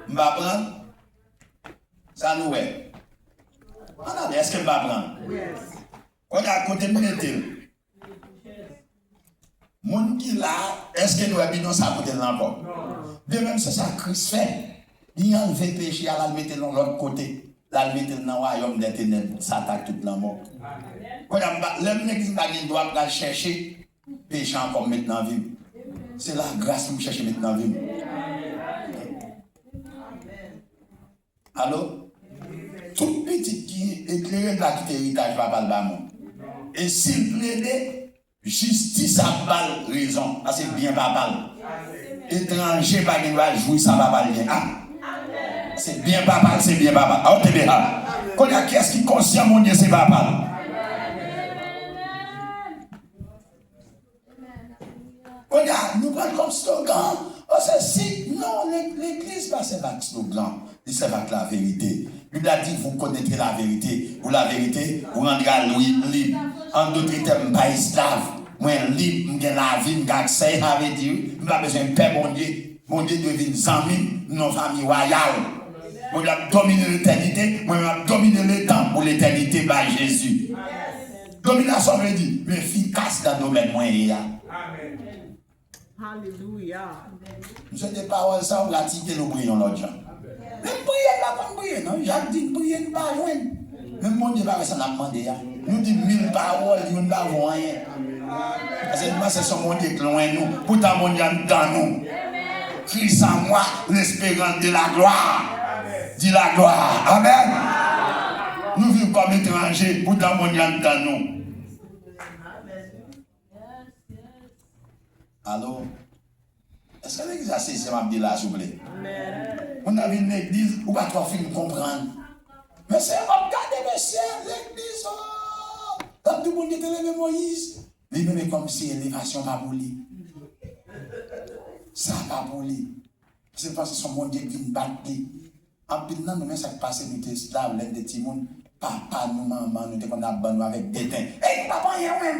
M pa pran? Sa nou wè? Ann ale, èske m pa pran? Kounye a, kote m mete l? Moun ki la, èske nou wè bidon sa kote l ankò? De menm se sa Kris fè. Li anlve peche a, l al mete l yon lòt kote. L al mete l nan wayòm dè tenèb, Satan ak tout lanmò. Kounye a, m pa, lè m legliz, m pa gen dwa pral chèche peche ankò m met nan vi m. Se lagras pou m chèche met nan vi m. Alo? Tout pitit ki eklere pa kite eritaj papa l ba moun. E si l plede, jistis ap ba l rezon, paske byen papa l. Etranje pa gen dwa jwi sa papa l gen. A! Se byen papa l, se byen papa l. A, ou te byen la. Kounye a, kiyès ki konsyan Bondye se papa l? Kounye a, nou pran l kòm slogan. O, se si, non, le-, legliz pa sèvi ak slogan. Li sèvi ak laverite. Bib la di, vous connaîtrez la vérité, ou la vérité vous rendra li-, libre. An dòt tèm, m pa esklav. Mwen lib, m gen lavi, m gen aksè. Sa vle di, m pa bezwen pè Bondye. Bondye dwe vin zanmi m, nou yon fanmi wayal. Bondye ap domine letènite, mwen menm ap domine letan pou letènite bay Jezi. Dominasyon vle di, m efikas nan domèn mwen ye a. Alelouya. M swete pawòl sa w pratike l, ou priye yon lòt jan. Men m priye, m pa konn priye, non. Jak di m priye, m pa jwenn. Menm Bondye pa wè sa n ap mande a. Nou di mil pawòl, youn pa vo anyen. Paske nou panse se yon Bondye k lwen nou. Poutan Bondye anndan nou. Christ en moi, l'espérance de la gloire. Di la gloire. Amen. Nou viv kòm etranje, poutan Bondye anndan nou. Alo? Èske legliz la sezi sa m ap di la, souple? Moun nan vin legliz, ou pa twò fin konprann. Mesye, w ap gade mesye, legliz, o! L ap di Bondye te leve Moyiz. Li menm e kòmsi elevasyon pa pou li. Sa pa pou li. Se panse se yon Bondye k vin bat li. Anpil nan nou, men sa k pase, nou te esklav lè n te timoun. Papa nou, manman nou te konn ap ban nou avèk deten. Ey, nou pa p anyen, wi.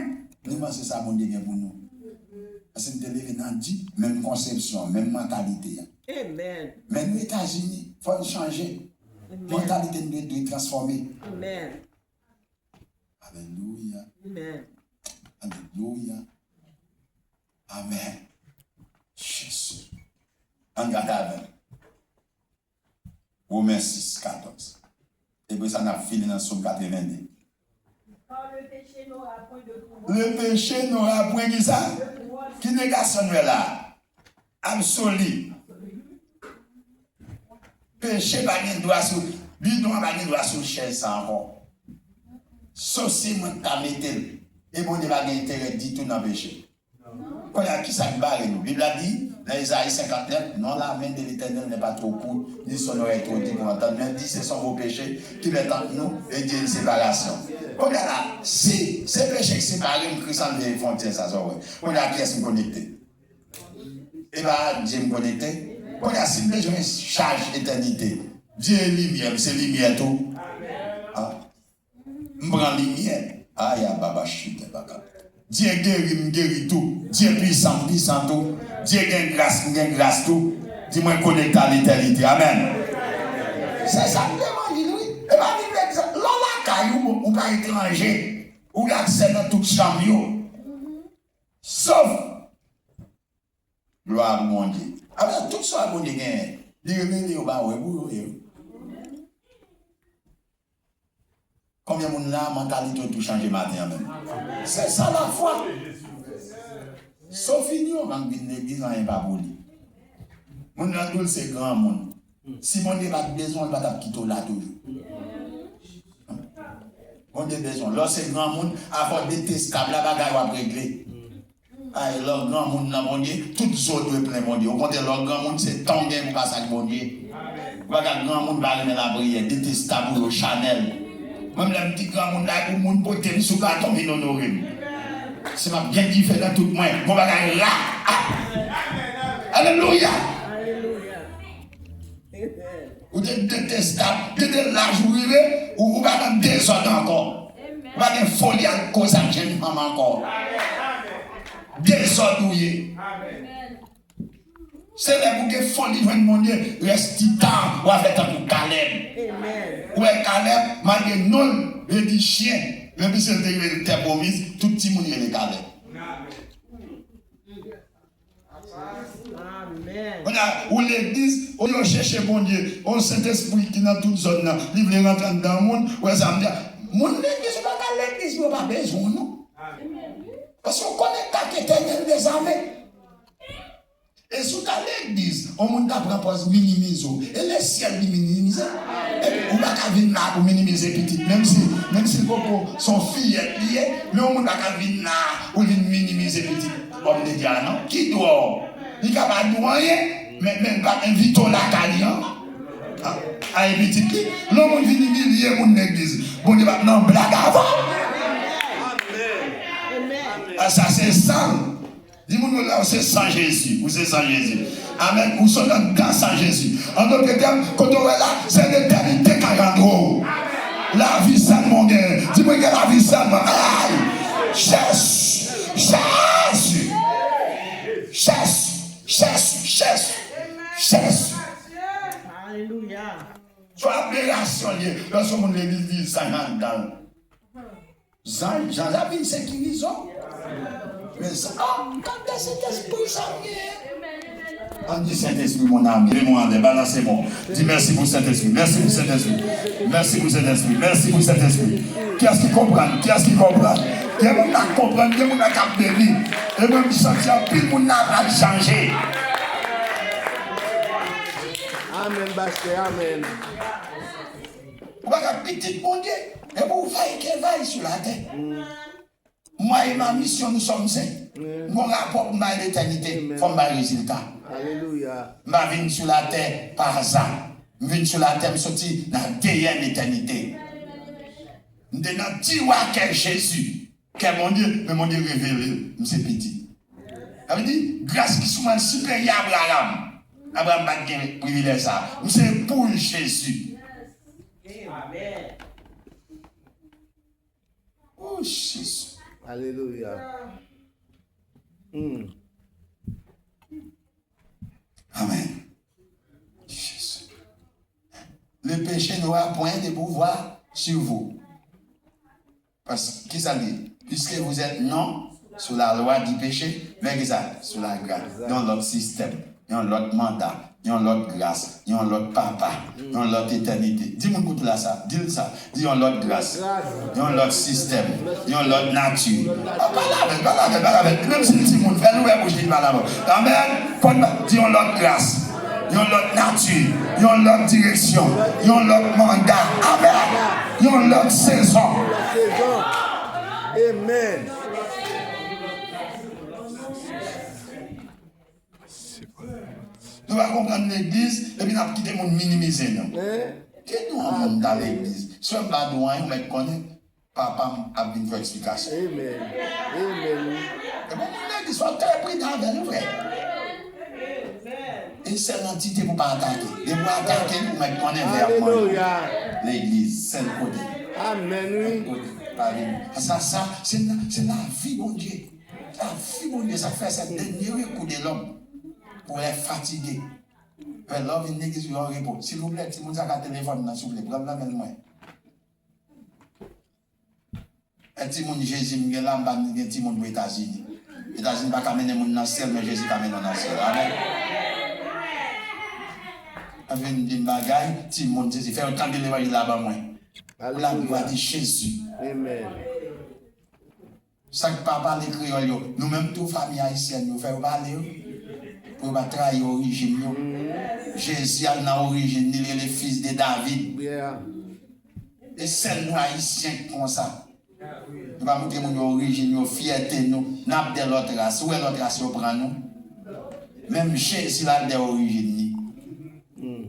Nou panse sa Bondye gen pou nou. Paske nou te leve nan di, menm konsepsyon, menm mantalite a. Amen. Men nou Etazini, fò n chanje. Amen. Mantalite nou dwe, dwe transfòme. Amen. Alelouya. Amen. Alelouya. Amen. Jezi. Ann gade avè m. Women sis, katòz. Epi sa n ap fini nan Sòm katreven de. Car le péché n'aura point de pouvoir. Le péché n'aura point ki sa? De pouvoir. Ki negasyon nou wè la? Absoli. Peche pa gen dwa sou, bidon an pa gen dwa sou chèz sa ankò. Sof si mwen ta mete l. E Bondye pa gen enterè ditou nan peche. Kounye a, kisa k bare nou? Bib la di, nan Ezayi senkant nèf, non, la main de l'Éternel n'est pas trop courte, ni son oreille trop dure pour entendre, mais dit, ce sont vos péchés qui mettent entre nous et Dieu une séparation. Kounye a la, si se peche k separe m, Kris anlve fwontyè sa, sa w wè. Kounye a, kiyès m konekte? E pa Dye m konekte? Kounye a, si m bezwen chaj etènite, Dye e limyè, m se limyè tou. Ah. M pran limyè. Aya baba chita baka. Dye geri, m geri tou. Dye pwisan, m pwisan tou. Dye gen gras, m gen gras tou. Di mwen konekte a letènite. Amèn. Se sa k levanjil, wi. E pa vin egzanp. Lè w lakay ou, ou pa etranje. Ou gen aksè nan tout chanm yo. Sof. Glwa pou Bondye. Apre tout sa Bondye genyen, li revele yo ba ou, e pou yo ye. Konbyen moun la, mantalite w tou chanje maten an menm? Se sa lafwa. Sofinyo, m ap vin legliz, anyen pa pou li. Moun nan di w l se granmoun. Si Bondye pa t bezwen w, l pa t ap kite w la toujou. Bondye bezwen w. Lè w se granmoun, afè w detestab la, bagay w ap regle. Ay, lè w granmoun nan Bondye, tout zo dwe plen Bondye. Okontrè, lè w granmoun, se tan w gen pou pase ak Bondye. Ou pa ka granmoun pa renmen lapriyè, detestab ou yo, chanèl. Mwen menm, lè m di granmoun la, pou moun pote m sou baton, vin onore m. Si m ap gen dife nan tout mwen, gon bagay la. Ah! Alelouya! Ou te detestab, depi laj ou rive, ou, ou pa nan dezòd ankò. Ou pa gen foli ak koze ak jenn fanm ankò. Dezòd ou ye. Se lè pou gen foli jwenn Bondye, rès ti tan, w a fè tankou Kalèb. Ou wè Kalèb, malgre non l vle di chyen, men piske l te rive nan tè pwomiz, tout timoun rele Kalèb. Amen. Kounye a, ou legliz, ou yo chèche Bondye, ou Sentespri ki nan tout zòn nan, li vle rantre anndan moun, ou wè sa m di a. Moun legliz, ou pa ka legliz, yo pa bezwen w, non. Paske ou konekte ak Etènèl dezame. E si w ta legliz, yon moun ta pran pòz minimize w. E lesyèl li minimize. Epi ou pa ka vin la pou minimize pitit. Menm si, menm si l poko se yon fiyèt li ye, men yon moun pa ka vin la pou vin minimize pitit. Òm de Dye a non. Ki dwa w? Li ka pa di w anyen, men, men l pa envite w lakay li an. A, a, e pitit li. Lè yon moun vin imilye moun legliz, Bondye p ap nan blag avè w. A, sa se san. Di moun yo la, ou se san Jezi. Ou se san Jezi. Amèn. Ou se anndan san Jezi. An dòt tèm, kote w wè la, se letènite k ap rantre w. Lavi sèlman w gen. Di mwen gen lavi sèlman. Ay! Jezi! Jezi! Jezi! Jezi! Jezi! Jezi! Alelouya. Se yon aberasyon l ye. Lè se moun legliz di zanj anndan l. Zanj, zanj ap vin sekirize w. Men sa, oh, gade Sentespri sa m genyen. Ann di Sentespri, mon ami, leve men w anlè, balanse men w. Di mèsi pou Sentespri, mèsi pou Sentespri, mèsi pou Sentespri, mèsi pou Sentespri. Kiyès ki konprann? Kiyès ki konprann? Gen moun la k konprann, gen moun la k ap beni. E mwen, m santi anpil moun la pral chanje. Amèn, pastè, amèn. Ou pa ka pitit Bondye, epi ou vaye ke vaye sou latè. Moi et ma mission, nous sommes saints. M gon rapò pou m bay letènite, fò m bay rezilta. Alelouya. M pa vin sou latè pa aza. M vin sou latè, m soti nan A D N etènite. M te nan tiwa kè Jezi. Kè Bondye, men Bondye revele l, m se pitit. Sa vle di, gras ki sou mwen siperyè Abraram. Abraram pa t gen privilèj sa. M se pou Jezi. Amèn. Oh, Jezi. Alelouya. Hmm. Amèn. Jezi. Le péché n'aura point de pouvoir sur vous. Paske, kisa l di? Puisque vous êtes non sous la loi du péché, men kisa? Sous la grâce. Yon lòt sistèm, yon lòt manda, yon lòt gras, yon lòt papa, yon lòt etènite. Di moun kote w la sa, di l sa. Di yon lòt gras, yon lòt sistèm, yon lòt nati. Ah, pale avè l, pale avè l, pale avè l. Menm si l timoun, fè l ouvè bouch li, pale avè l. Amèn. Konn, di yon lòt gras, yon lòt nati, yon lòt direksyon, yon lòt manda. Amèn. Yon lòt sezon. Amèn. Nou pa konprann legliz, epi n ap kite moun minimize nou. Ki dwa moun ta legliz? Si w pa dwa, ou mèt konnen, papa m ap vin fè eksplikasyon. Amen. Amen. E bon, moun legliz, fò w trè pridan avè l, wi, frè. E sèl antite pou pa atake. Depi w atake, ou mèt konnen vè ap manje. Alelouya. Legliz, sèl kote. Amen, wi. Sèl kote. Pa vini. Sa, sa, se la, se lavi Bondye. Lavi Bondye, sa fè se dènye rekou de lòm. Pou lè fatige. Fè lè w vin legliz ou an repo. Silvouplè, timoun sa ka telefòn nan, silvouplè, pran l nan men mwen. E timoun Jezi m gen la, m pa gen timoun pou Etazini. Etazini pa ka mennen moun nan syèl, men Jezi ka mennen w nan syèl. Amèn. An vin di m bagay, timoun Jezi, fè yo tande levanjil la ban mwen. Pou laglwa de Jezi. Amen. Sa k pa pale kreyòl yo, nou menm tou fanmi ayisyèn yo, fè yo pale wi. Pou yo pa trayi orijin yo. Jezi al nan orijin li, li rele fils de David. E sèl nou ayisyen k konsa. Nou pa montre moun yo orijin yo, fyète nou. N ap dèyè lòt ras. Ou wè lòt ras yo pran nou. Menm Jezi l al dèyè orijin li.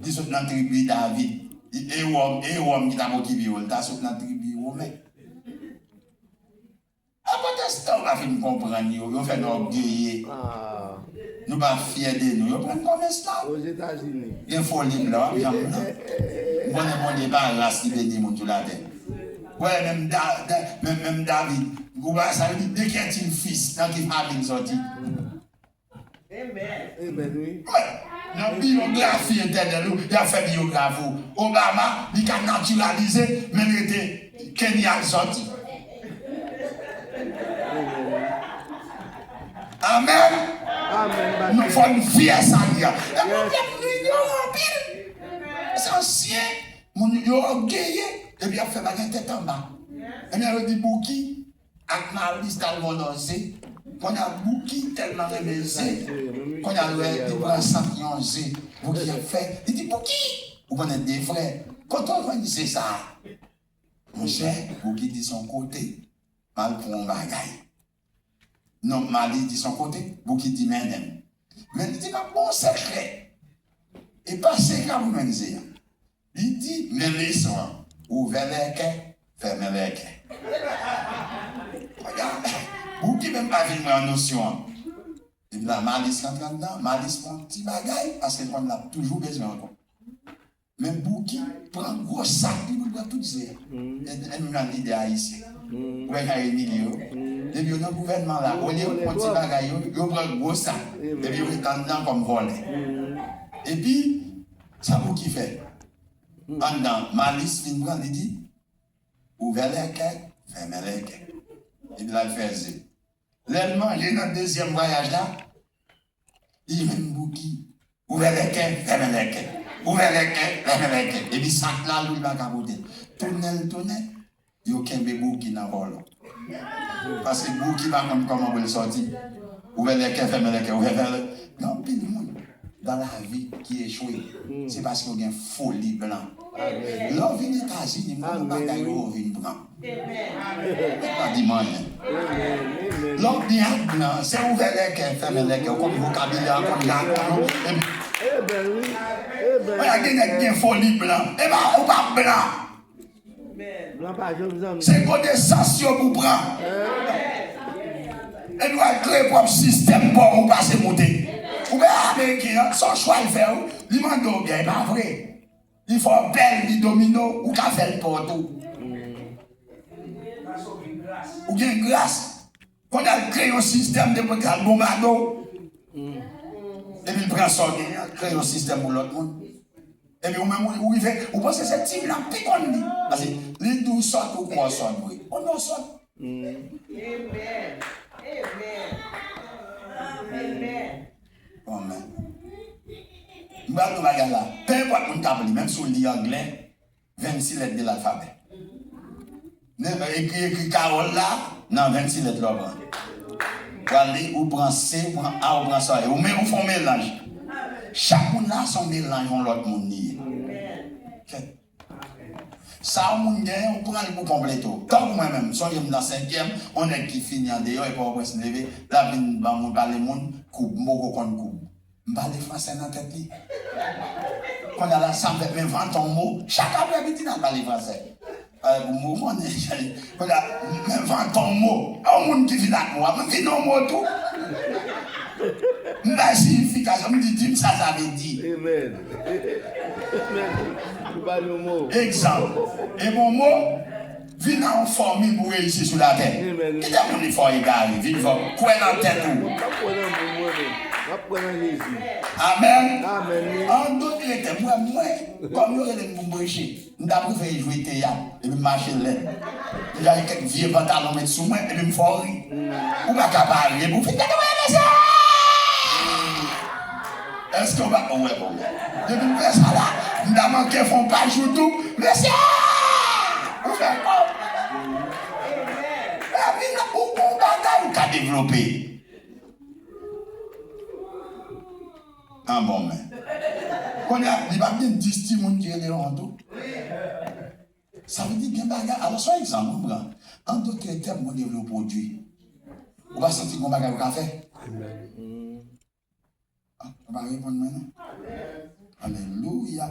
Li sot nan tribi David. E wòm, e wòm ki t ap okipe yo. Li ta sot nan tribi women. A pwotestan yo pa fin konprann yo, yo fè n ògeye. Nou pa fyè de nou, yo pran n kòm esklav. Ozetazini. Gen foli blan, w ap janm blan. M konnen Bondye pa ras li beni moun sou latè. Wè, menm Da- Da- menm, menm David, ou pa sa li di, de qui est-il fils? Nan ki fanmi l sòti? Amen. Amen, wi. Wè, nan biyografi entènèl ou, y ap fè biyografi ou. Obama, li ka natiralize, men li rete Kenya l sòti. Amen. Amen. Nou fò n fyè sa n ye a. E pwoblèm nou yo anpil. Se ansyen moun yo ògeye, epi y ap fè bagay tèt anba. Ebyen, yo di Bouki ak Malis t al vòlò ze. Kounye a Bouki tèlman renmen ze, kounye a l wè li pran sant yon ze. Bouki ap fè, li di, Bouki, ou konnen de frè, kote w jwenn ze sa a? Monchè, Bouki di se yon kote, m al pran yon bagay. Non, Malis di se yon kote, Bouki di mennen m. Men li di m ap ba w yon sekrè. E pa sekrè pou jwenn ze a. Li di, men leson an, ouvè lèkè, fèmen lèkè. Gade, Bouki menm pa vin pran nosyon an. Epi la, Malis rantre anndan, Malis pran yon ti bagay, paske l konn l ap toujou bezwen ankò. Men Bouki pran gwo sak li pou l pran tout ze a. E, e nou nan lidè ayisyen. Ou wè jan yo imilye yo. Depi yo nan gouvènman la, olye yo pran ti bagay yo, yo pran gwo sak. Epi yo ret anndan kòm vòlè. Epi, sa Bouki fè? Anndan, Malis fin pran, li di, ouvè lèkè, fèmen lèkè. Epi l al fè ze. Lè l manje nan dezyèm vwayaj la, li jwenn Bouki. Ouvè lèkè, fèmen lèkè. Ouvè lèkè, fèmen lèkè. Epi sak la, lou l pa ka pote. Tounen l tounen, yo kenbe Bouki nan vòlò. Paske Bouki pa konn kòman pou l sòti. Ouvè lèkè, fèmen lèkè, ouvè, fèmen lèkè. Gen anpil moun dans la vie ki echwe. Se paske yo gen foli blan. Lè w vin Etazini, m konnen bagay yo vin pran. Mwen pa di m anyen. Lè w byen ak blan, se ouvè lèkè, fèmen lèkè, ou konn vokabilè a, konn jakon yo, epi. Ebyen, wi. Ebyen. Wè, gen nèg gen foli blan. E pa, ou pa blan. Blan pa janm zanmi. Se konesans yo pou pran. Epi w al kreye pwòp sistèm pa w, ou pase moute. Ou wè Ameriken an, se yon chwa l fè w, li mande w byen, e pa vre. Li fè w bèl, li domine w, ou ka fè l pou w tou. Ou gen gras. Kounye a l kreye yon sistèm de pou l ka al bonbade w. Epi l pran sa w genyen an, l kreye yon sistèm pou lòt moun. Epi ou menm, ou, ou rive, ou panse se ti blan pi konn li. Paske li di w sòt, ou kwè w sòt vre. Ou non sòt. Amen. Amen. Amen. M pral di w bagay la. Penenpòt moun k ap li, menm si w li anglè, vennsis lèt de lalfabè. Men, ekri, ekri Carole la, nan vennsis lèt la w pran. Pral li, ou pran C, ou pran A, ou pran sa. Ou men, ou fè yon melanj. Chak moun la, se yon melanj yon lòt moun li ye. Kèt. Sa yon moun genyen, ou pran l pou konplete w. Tankou mwen menm, sonje m nan senkyèm, yon nèg ki fini andeyò, e Pòtoprens li leve, l ap vin ban moun, pale moun, koub, m poko konn koub. M pale fransè nan tèt li. Kounye a la, sa m fè, m envante yon mo, chak aprèmidi, n al pale fransè. Pale pou mo, konnen, kounye a, m envante yon mo. Yon moun ki vin ak mo a, m vin yon mo tou. M bay siyifikasyon, m di, di m sa sa vle di. Amen. Amen. Ou ba nou mo. Egzanp. E bon mo, vin nan yon fòmil pou reyisi sou latè. Amen. Kite moun li fè w egare, vin fò, kwè nan tèt ou. M ap kwè nan moun mwen menm. M ap kwè nan Jezi. Amen. Amen, wi. An dòt lètè, mwen, mwen, kòm yo rele m pou m preche. M ta prefere jwe teyat, epi m mache lèd. M ta gen kèk vye pantalon met sou mwen, epi m fè w ri. Ou pa ka pa ri, epi w fin gade w, mesye! Èske w pa, ou wè, bon, depi m fè sa la, m ta manke fè yon paj YouTube, mesye! Ou fè kòb. Epi nan, ou gon bagay ou ka devlope. An bon, men. Kounye a, li p ap gen dis timoun ki rele l an tou. Sa vle di gen bagay, alò, se yon egzanp, mwen pran. An dòt tèm, mwen devlope pwodui. Ou pa santi gon bagay ou ka fè? Amen. Ah, ou pa reponn mwen, non? Alelouya.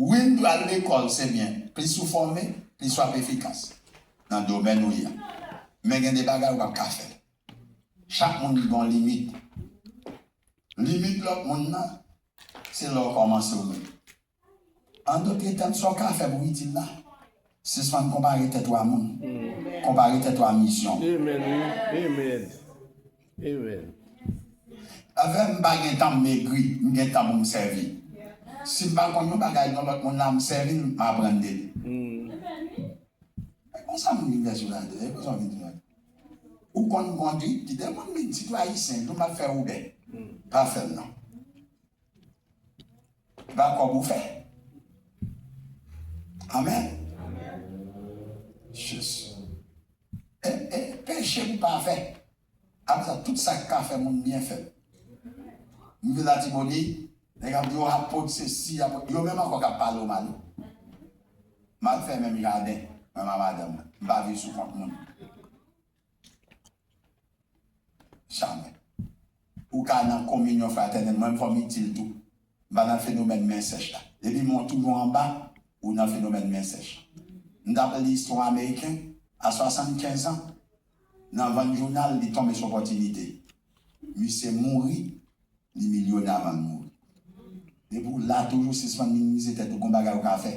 Wi, n dwe al lekòl, se byen. Plis ou fòme, plis w ap efikas nan domèn ou ye a. Men gen de bagay ou p ap ka fè. Chak moun gen yon limit. Limit lòt moun nan, se lè w kòmanse ou menm. An dòt tèm, sa w ka fè pou itil la, sispann konpare tèt ou a moun. Konpare tèt ou a misyon. Amen, wi. Amen. Amen. Avè m pa gen tan m egri, m gen tan pou m sèvi. Si m pa konn yon bagay nan lòt moun la, m sèvi l, m aprann de li. E konsa moun vin vè sou la tè, e konsa moun vin vè. Ou konn kondui, di de moun vin, si tou ayisyen, tou m ap fè Uber. Pa fè l non. E pa kòb ou fè. Amen. Jis. E, e peche pou pa fè. Apre sa, tout sa k ka fè moun byen fè. M vin Latibonit, nèg ap di, "Oh, apot sesi, apot." Yo menm ankò k ap pale w mal. M al fè menm jaden, mwen ak madanm mwen. M pa viv sou kont moun. Jamè. Ou ka nan kominyon fratènèl, mwen, m fò m itil tou. M pa nan fenomèn men sèch la. Depi men w toujou anba, ou nan fenomèn men sèch. M t ap li istwa ameriken, a swasannkenz an, nan vann jounal, li tonbe sou opòtinite. Misye mouri, li milyonè avan l mouri. Depi w la, toujou sispann minimize tèt ou, gon bagay ou ka fè.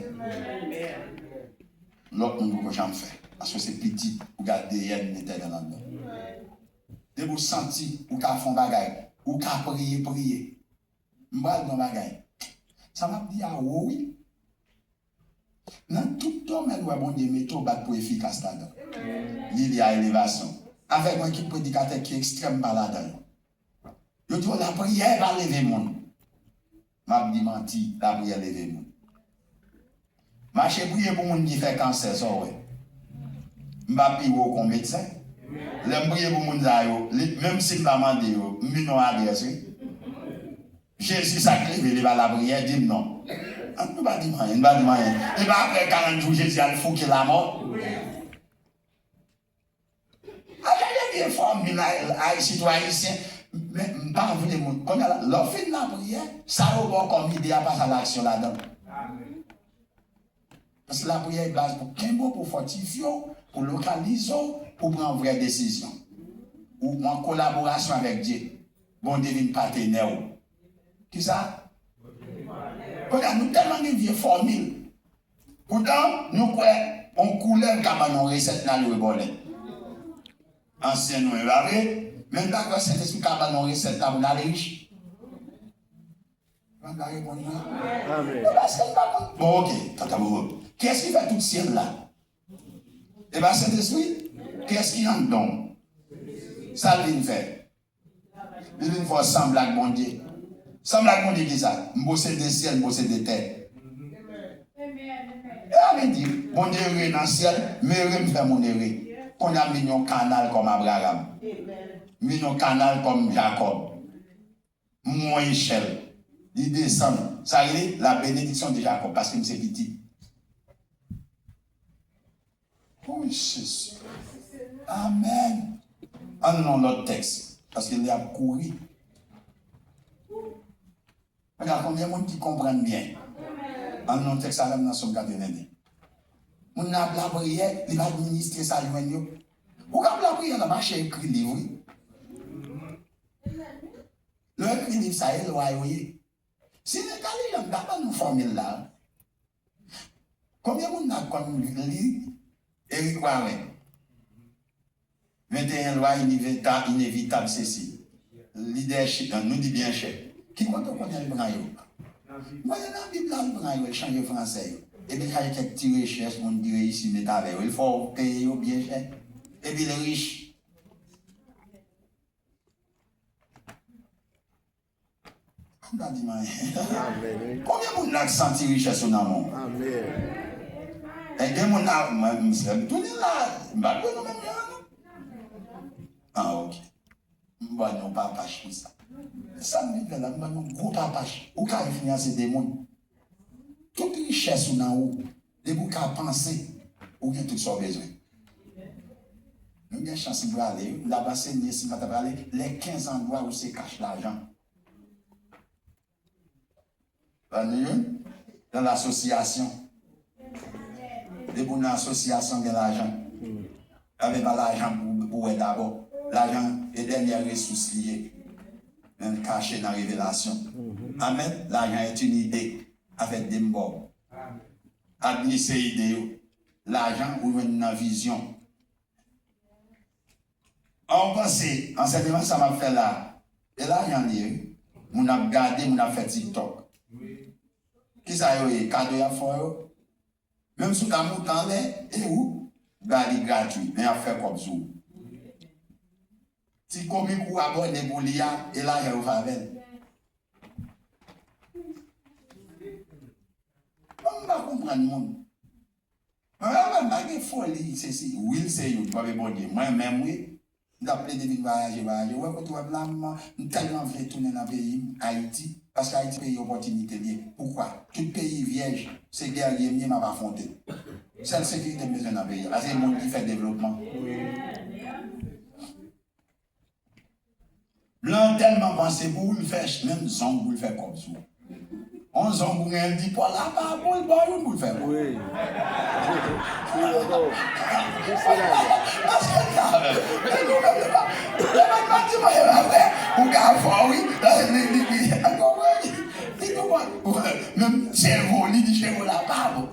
Lòt moun poko janm fè. Paske se pitit, ou gen A D N Letènèl anndan w. Depi w santi ou ka fè yon bagay, ou ka priye, priye. M pral di yon bagay. Sa m ap di a wo wi. Nan tout domèn, w wè Bondye mete w bat pou efikas ladan. Li li a elevasyon. Avèk yon ekip predikatè ki ekstrèm pa ladan yo. Yo di w lapriyè pa leve moun. M ap di manti, lapriyè leve moun. Mache priye pou moun ki fè kansè, sa w wè. M pa pi wo kon medsen. Lè m priye pou moun sa yo, li, menm si m pa mande yo, m vin yon adrès, wi. Jezi sa k leve li pa lapriyè, di m non. An nou pa di m anyen, nou pa di m anyen. E pa apre karant jou Jezi al fouke lamò. A chache vye fòmil ay, ay, sitou ayisyen. Men m pa vle moun. Kounye a la, lè w fin lapriyè, sa yo ba w kòm ide a pase a l aksyon ladan l. Paske lapriyè e baz pou kenbe w, pou fòtifye w, pou lokalize w, pou pran vrè desizyon. Ou an kolaborasyon avèk Dye. Bondye vin patenè w. Kisa? Kounye a, nou tèlman gen vye fòmil. Poutan, nou kwè yon koulèv ka ban nou resèt n al rebòlè. Ansyen nou, e pa vre? Men n pa kwè Sentespri ka ban nou resèt la pou n ale rich. Mwen pa reponn mwen. Amen. E paske m pa konn. Bon, ok. Tata Bobo. Kiyès ki fè tout syèl la? E pa Sentespri? Kiyès ki anndan w? Sa l vin fè? Li vin fè w sanble ak Bondye. Sanble ak Bondye kisa? M posede syèl, m posede tè. E a vle di, Bondye ere nan syèl, m ere, m fè moun ere. Kounye a m vin yon kanal kòm Abraram. M vin yon kanal kòm Jakòb. M yon echèl. Li desann. Sa rele la bénédiction de Jacob, paske m se pitit. Oh, Jezi. Amèn. Ann nan lòt tèks, paske lè ap kouri. Gade konbyen moun ki konprann byen. Ann nan tèks la, menm nan Sòm katrevenndi. Moun nan ap lapriyè, li va administre sa l jwenn yo. Ou k ap lapriyè la, mache ekri liv, wi. Lè w ekri liv sa, e lwa yo ye. Si n entèlijan, m ta ban nou fòmil la. Konbyen moun nan konn li Eric Warren? Venteyen lwa inevita-, inevitab sesi. Lidèchip, nou di byen chè. Ki kote w konnen l pran yo? Mwen, se nan Bib la l pran yo, l chanje fransè yo. Epi l chache kèk ti rechèch, moun ki reyisi met avè yo. L fè w peye yo byen chè. Epi l rich. M pa di m anyen. Amèn, wi. Konbyen moun la k santi richès yo nan men w? Amèn. E gen moun la, mwen, m sè m tounen la, m pa dwe nou menm jan an, non. Ah, ok. M ban nou papach pou sa. Sa m vin fè la, m ban nou gwo papach. Ou ka refinanse de moun. Tout richès ou nan ou, depi ou ka panse, ou gen tout sa w bezwen. Nou gen chans m prale, wi. M t ap ansenye, si m pa t prale, lè kenz an dwa ou se kach lajan. Ann wi, nan lasosyasyon. Depi w nan asosyasyon, gen lajan. Sa vle pa lajan pou, pou wè dabò. Lajan e dènyè resous li ye. Men l kache nan revelasyon. Amèn. Lajan est une idée. Afè de m ba w. Administre ide yo. Lajan ou jwenn nan vizyon. An, ou panse ansèyman sa m ap fè la, e lajan li ye, wi. Moun ap gade, moun ap fè TikTok. Kisa yo ye? Kado y ap fè yo? Menm si w ka moute anlè, e ou? Ba li gratwi, men y ap fè kòb sou ou. Ti komik ou abòne pou li a, e lajan yo fè avè l. Bon, m pa konprann moun. Mwen menm, mwen pa gen foli, se si, wi, l se youn, pòp e Bondye. Mwen menm, wi, m t ap plede vin vwayaje, vwayaje. Ou wè kote w wè m la, m, m tèlman vle tounen nan peyi m, Ayiti, paske Ayiti peyi opòtinite l ye. Poukwa? Tout peyi vyèj, se gèrye m ye, m ap afwonte. Sèl sekirite m bezwen nan peyi a, paske se moun ki fè devlopman. Blan tèlman panse pou ou, l fè ch-, menm zong pou l fè kòb sou ou. On zong ou gen, l di pòl la pa pou l, ba w youn pou l fè kòb. Wi. Wi, wi. Paske l ka, men nou menm, se pa, se pa, pa di mwen, se pa vre. Ou ka fò, wi. Li, li, li, li, li, li, li, li, li, menm cheve, li di cheve la pa bon.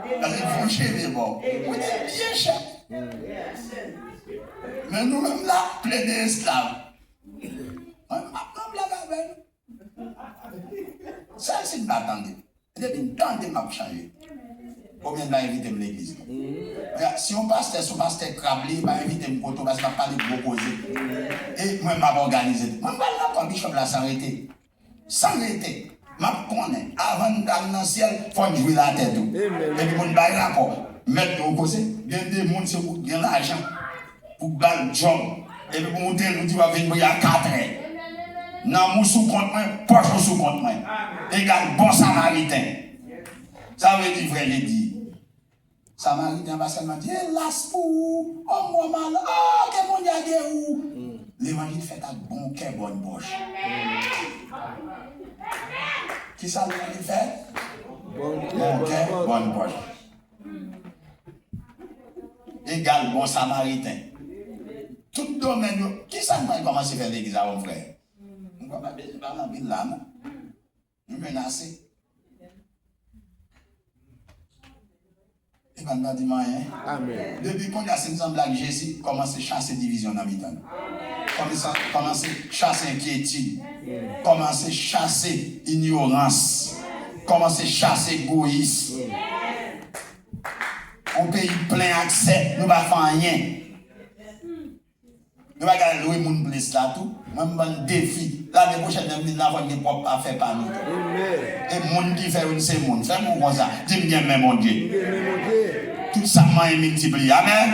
Paske l fè on cheve ba w. Ou te byen chè. Men nou menm la, plede esklav. Mwen, m ap nan blag avè nou. Sèl si m pa tande. Depi m tande, m ap chanje. Konbyen m pa envite m legliz la? Si yon pastè, se yon pastè krab li ye, pa envite m kote w, paske m ap pale gwo koze. E mwen, m ap òganize. Mwen, m pral nan kò bishop la san rete. San rete. M ap konnen, avan n al nan syèl, fò n jwi latè tou. Epi pou n bay rapò, mèt nou koze, gen de moun se pou gen lajan, pou ba l djòb. Epi pou moute l, ou di w ap vin priye a katrè. Nanm ou sou kont mwen, pòch ou sou kont mwen. Egal bon samariten. Sa vle di vrè jedi. Samariten an pa sèlman di, elas pou ou, o mwen malad, a, ke Bondye ede ou. Levanjil fèt ak bon kè, bòn pòch. Kisa levanjil fè? Bon kè, bòn pòch. Egal bon samariten. Tout domèn yo, kisa n pral kòmanse fè legliz la, mon frè? M kwè pa bezwen pale anpil la, non. Nou menase. Epa n pa di m anyen. Amèn. Depi kounye a, si n sanble ak Jezi, kòmanse chase divizyon nan mitan nou. Kòmanse, kòmanse chase enkyetid. Kòmanse chase inyorans. Kòmanse chase egoyis. Yon peyi plen ak sè, nou pa fè anyen. Nou pa ka lwe moun plis la tou. Mwen, m ban n defi. Lane pwochèn, lè m vin la, fò n gen pwòp afè pa nou tou. E moun ki fè youn se moun. Fè m ou konsa. Di m gen men Bondye. Tout sa m manyen miltipliye. Amèn.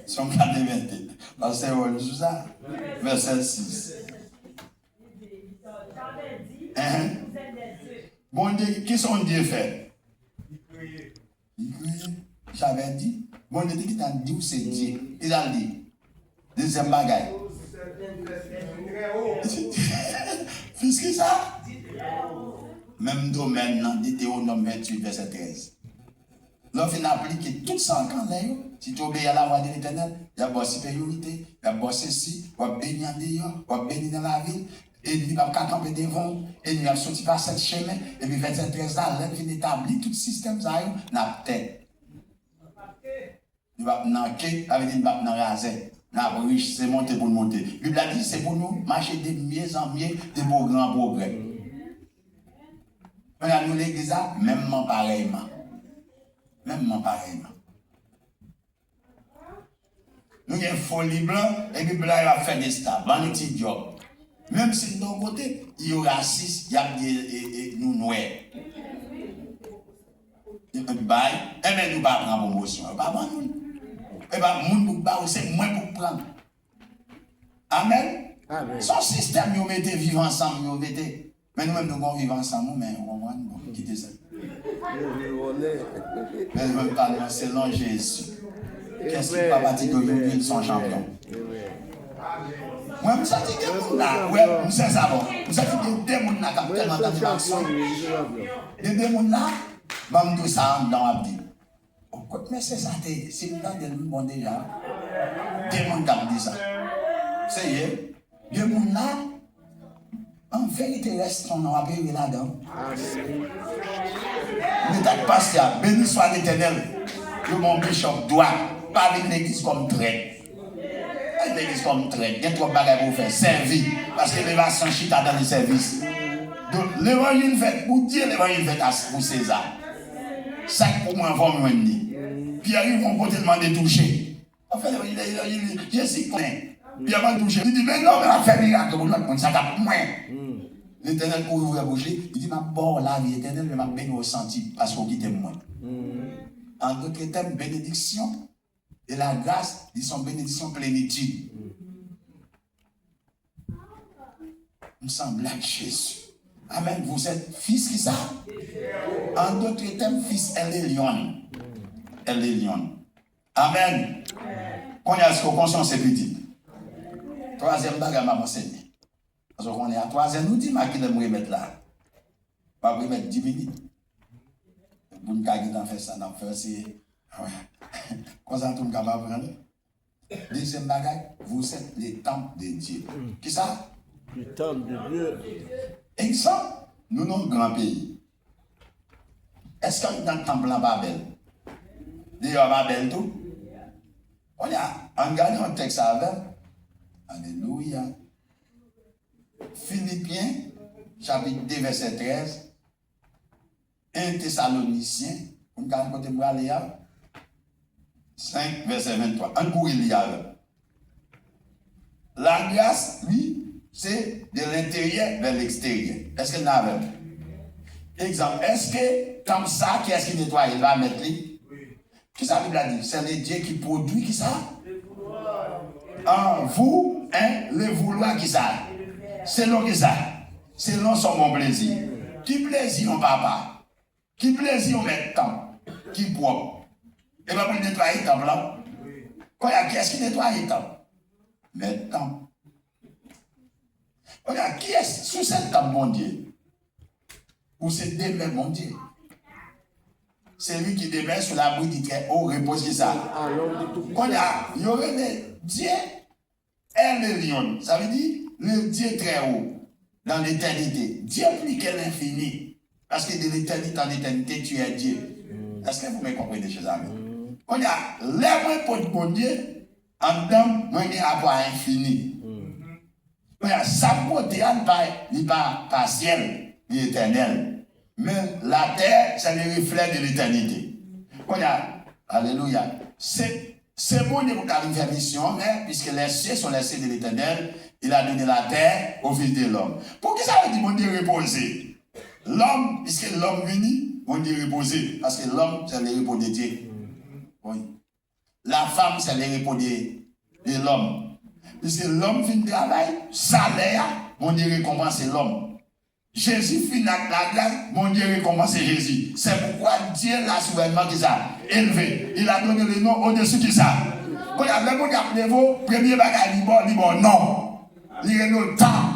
Sòm katrevenn, pastè Wòl sou sa. Vèsè sis. Enhen. Bondye, kisa Bondye fè? Li kreye. Javè di, Bondye te gentan di w se Dye. Kisa l di? Dezyèm bagay. Plis ki sa? Menm domèn nan, Detewonòm venntuit, vèsè trèz. Lè w fin aplike tout sa w kanlè yo, si tu obéis à la voix de l'Éternel, y ap ba w siperyorite, y ap ba w sesi, w ap beni andeyò, w ap beni nan lavil, enmi p ap ka kanpe devan w, enmi ap soti pa sèt chemen, epi vèsè trèz la, lè n fin etabli tout sistèm sa yo, n ap tèt. Nou p ap nan ke, sa vle di n p ap nan razè. N ap rich, se monte pou n monte. Bib la di se pou nou mache de mieux en mieux, de progrès en progrès. Kounye a nou legliz la, menmman parèyman. Menmman parèyman. Nou gen foli blan, epi blan yo ap fè de sta. Ban nou ti djòb. Menm si n nan yon kote, yo rasis, y ap di e, e, nou nwè. Epi bay, enben nou pa pran pwomosyon. Yo pa ban nou. E pa moun pou k ba ou, se mwen pou k pran. Amèn. Amèn. Se yon sistèm yo mete viv ansanm, yo mete. Men nou menm nou gon viv ansanm, ou men, ou konprann? Bon, kite sa. Men nou menm pa nou, selon Jezi. Kès ki pa pati de yon, yon son chanpyon. Mwen, m santi gen moun la, wè, m sè sa bon. M santi gen de moun la k ap tèlman tande m ap son. Gen de moun la, ban m di w sa anndan w ap di. Kot mesye sa te ye? Si m tande l, m bon deja. Gen moun k ap di sa. Seye, gen moun la, an verite, rès tan w ap ere ladan. Met ak pastè a, beni swa Letènèl. Yo ban w bishop dwa, pa vin legliz kòm trèt. Al legliz kòm trèt, gen twòp bagay pou w fè. Sèvi, paske levasyon chita nan lesèvis. Donk, levanjil fèt pou Dye, levanjil fèt as-, pou Seza. Sa k pou mwen, fò m jwenn li. Pyè rive yon kote, l mande touche. Anfen, levanjil, levanjil, Jezi konnen. Pyè mande touche. Li di, men non, men m ap fè mirak pou lòt moun, sa k ap pou mwen. Letènèl kouri ouvè bouch li, li di, m ap ba w lavi etènèl, men m ap beni w santi, paske w kite m mwen. An dòt tèm, benediksyon e lagras, li se yon benediksyon plenitid. M sanble ak Jezi. Amèn. Vous êtes fils kisa? An dòt tèm, fils El Elyon. El Elyon. Amèn. Kounye a, èske w konsyan w se pitit? Twazyèm bagay m ap anseye. Paske w konnen a twazyè nou di m a kilè m remèt la. M ap remèt dis minit. Pou n ka gentan fè sa n ap fè, se konsa tou m kapab pran li. Dezyèm bagay, vous êtes le temple de Dieu. Kisa? Le temple de Dieu. Egzanp, nou nan yon gran peyi. Èske anndan tanp lan pa bèl? Deyò a pa bèl tou? Kounye a, ann gade yon tèks avè m. Alelouya. Filipyen, chapit de, vèsè trèz. En Tesalonisyen, pou n ka al kote m prale a, senk, vèsè venntwa. Ann kouri li avè m. Lagras, li, se de lenteryè vè leksteryè. Èske n avè m? Egzanp, èske tanp sa, kiyès ki netwaye l, pa mèt li? Kisa Bib la di? C'est le Dieu qui produit kisa? En vous, hein, le vouloir kisa? Selon kisa? Selon son bon plaisir. Ki plezi yon papa? Ki plezi yon mèt tanp? Ki pwòp. E pa pou l netwaye tanp lan? Kounye a, kiyès ki netwaye tanp? Mèt tanp. Kounye a, kiyès, si w se tanp Bondye, ou se demè Bondye. Celui qui demeure sous l'abri du Très-Haut repose kisa? Kounye a, yo rele Dye El Elyon, sa vle di le Dieu très haut, dans l'éternité. Dieu plus que l'infini. Parce que de l'éternité en éternité, tu es Dieu. Est-ce que vous me comprenez, chers amis? Kounye a, lè mwen pot Bondye, anndan m, mwen gen apwa enfini. Kounye a, sa m pote a, li pa, li pa pasyèl, li etènèl. Men latè, c'est le reflet de l'éternité. Kounye a, alelouya, se, se Bondye pou ka vin fè misyon an, men puisque les cieux sont les cieux de l'Éternel, il a donné la terre au Fils de l'homme. Poukisa yo di Bondye repoze? Lòm, piske lòm vini, Bondye repoze, paske lòm, c'est le repos de Dieu. Wi. La femme, c'est le repos de, de l'homme. Piske lòm fin travay, salè a, Bondye rekonpanse lòm. Jezi fin ak lagras, Bondye rekonpanse Jezi. C'est pourquoi Dieu l'a souverainement kisa? Élevé. Il a donné le nom au-dessus kisa? Kounye a, lè Bondye ap leve w, premye bagay li ba w, li ba w non. Li rele w tanp.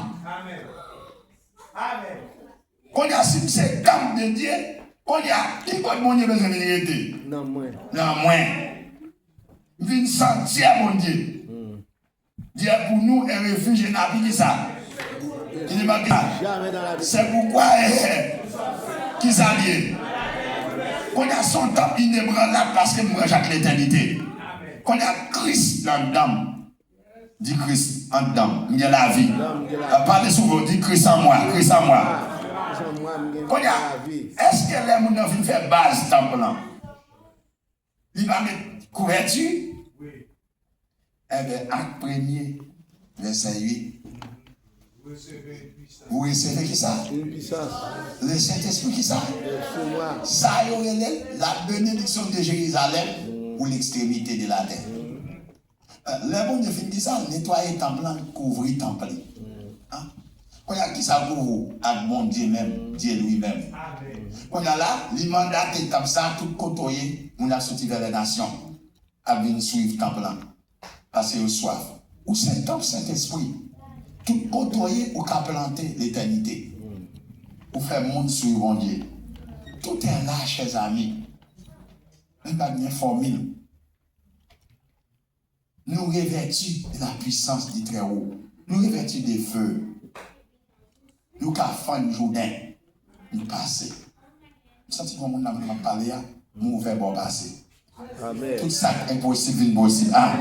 Kounye a, si m se tanp de Dye, kounye a, ki kot Bondye bezwen vin rete? Nan mwen. Nan mwen. M vin santyè Bondye. Dye pou nou, un refuge, un abri kisa? Ki li manke la. C'est pourquoi, eh, eh, kisa l ye? Kounye a, se yon tanp inebranlab paske m ranj ak letènite. Kounye a, Kris anndan m. Di Kris anndan m. M gen lavi. Pale souvan, di Kris an mwa, Kris an mwa. Kounye a, èske lè moun nan vin fè baz tanp lan, li pa met kouvèti? Enben, Ak premye, vèsè uit. Vous recevez kisa? Une puissance. Le Saint-Esprit kisa? Sa yo rele la bénédiction de Jérusalem pour l'extrémité de la terre. Lè Bondye fin di sa, l netwaye tanp lan, l kouvri tanp li. Kounye a, kisa l kouvri w? Ak Bondye menm, Dye li menm. Kounye a la, li mandate tanp sa, tout kote w ye, moun ap soti vè lè nasyon ap vin swiv tanp lan. Paske yo swaf. Ou se tanp Sentespri. Tout kote w ye, ou ka plante letènite. Ou fè moun swiv Bondye. Tout est là, chers amis. Men pa gen fòmil. Nou revèti de la puissance du Très-Haut. Nou revèti de feu. Nou ka fann Jouden. Nou pase. M santi gon moun nan m ap pale a, m ouvè bò pase. Tout sa k enposib vin posib. Ah.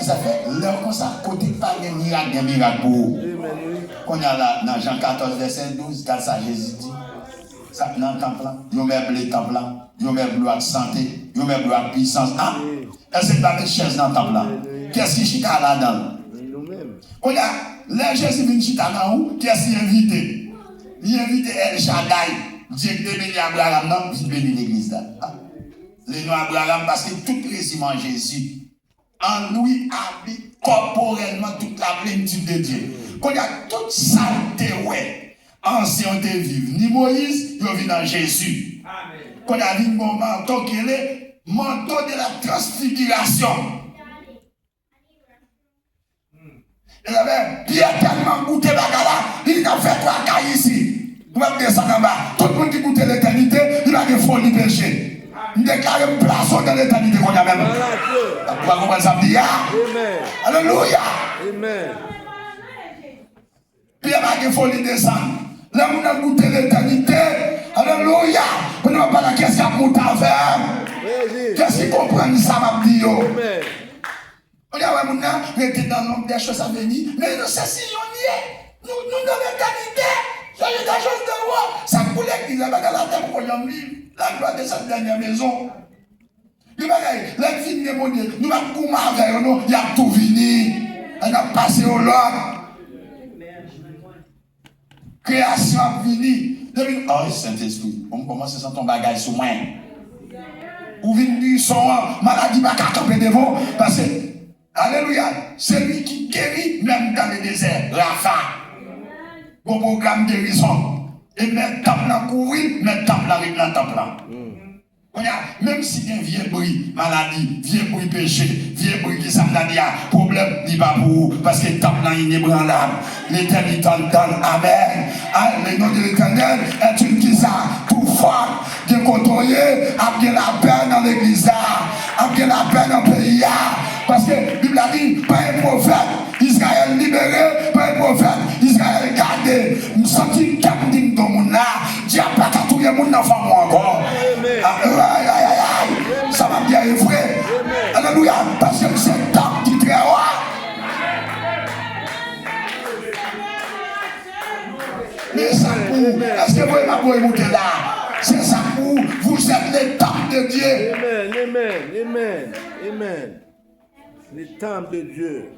Sa fè, lè w konsa, kote k pa gen mirak, gen mirak pou ou. Kounye a la, nan Jan katòz, vèsè douz, gad sa Jezi di. Sa k nan tanp lan, yo meble tanp lan, yo meble ak sante, yo meble ak pisans. Ah. Èske n pa met chèz nan tanp lan? Kiyès ki chita ladan l? Kounye a, lè Jezi vin chita nan ou, kiyès li envite? Li envite El Shaddai, Dye k te beni Abraram nan, vin beni legliz la. Ah. Le non Abraram, paske tout rezime an Jezi. En lui habite corporellement toute la plénitude de Dieu. Kounye a, tout sa w te wè ansyen yo te viv, ni Moyiz, yo vin an Jezi. Kounye a vin gon manto ki rele manto de la transfiguration. E la men, Pyè tèlman goute bagay la, li di n ap fè twa kay isi. Nou ap desann anba. Tout moun ki goute letènite, li pa gen foli peche. M deklare m plase w nan letènite kounye a menm. Ou pa konprann sa m di a? Alelouya! Pyè pa gen foli desann. Lè moun nan goute letènite, alelouya! Pandan m ap pale, kiyès k ap moute avè m? Kiyès ki konprann sa m ap di yo? Ou te wè moun nan rete dans l'ombre des choses à venir. Men nou se Siyon n ye. Nou, nou nan letènite. Jezi deja dewo. Sa k pou legliz la, bagay la te poko janm viv. La gloire de cette dernière maison. Gen bagay, lè l vini, Bondye, nou p ap goumen avè yo non, y ap tou vini. N ap pase yo lòd. Kreyasyon ap vini. Depi, ay, Sentespri, bon, m kòmanse santi yon bagay sou mwen. Ou vin bri son an, maladi pa ka kanpe devan w, paske, alelouya, se li ki geri, menm dans le désert, Rafa. Gon pwogram gerizon. E mèt tanp lan kouvri l, mèt tanp lan ret nan tanp lan. Kounye a, menm si gen vye bri maladi, vye bri peche, vye bri kisa m ta di a, pwoblèm, li pa pou ou, paske tanp lan inebranlab. Letènite anndan l. Amèn. Ah, le nom de l'Éternel est une kisa? Tou fò. Gen kote w ye, ap gen lapè nan legliz la, ap gen lapè nan peyi a. Paske Bib la di, pa yon pwofèt Izrayèl libere, pa yon pwofèt Izrayèl gade. M santi kè m di m gon moun la. Dyab pa ka touye moun nan fanmi w ankò. Ay, ay, ay, ay. Sa m ap di a e vre. Alelouya. Paske m se tanp di Trèwo. Men sa k pou ou. Èske voye m ap voye moute la? Se sa k pou ou. Vous êtes le temple de Dieu. Amen, amen, amen, amen. Le temple de Dieu.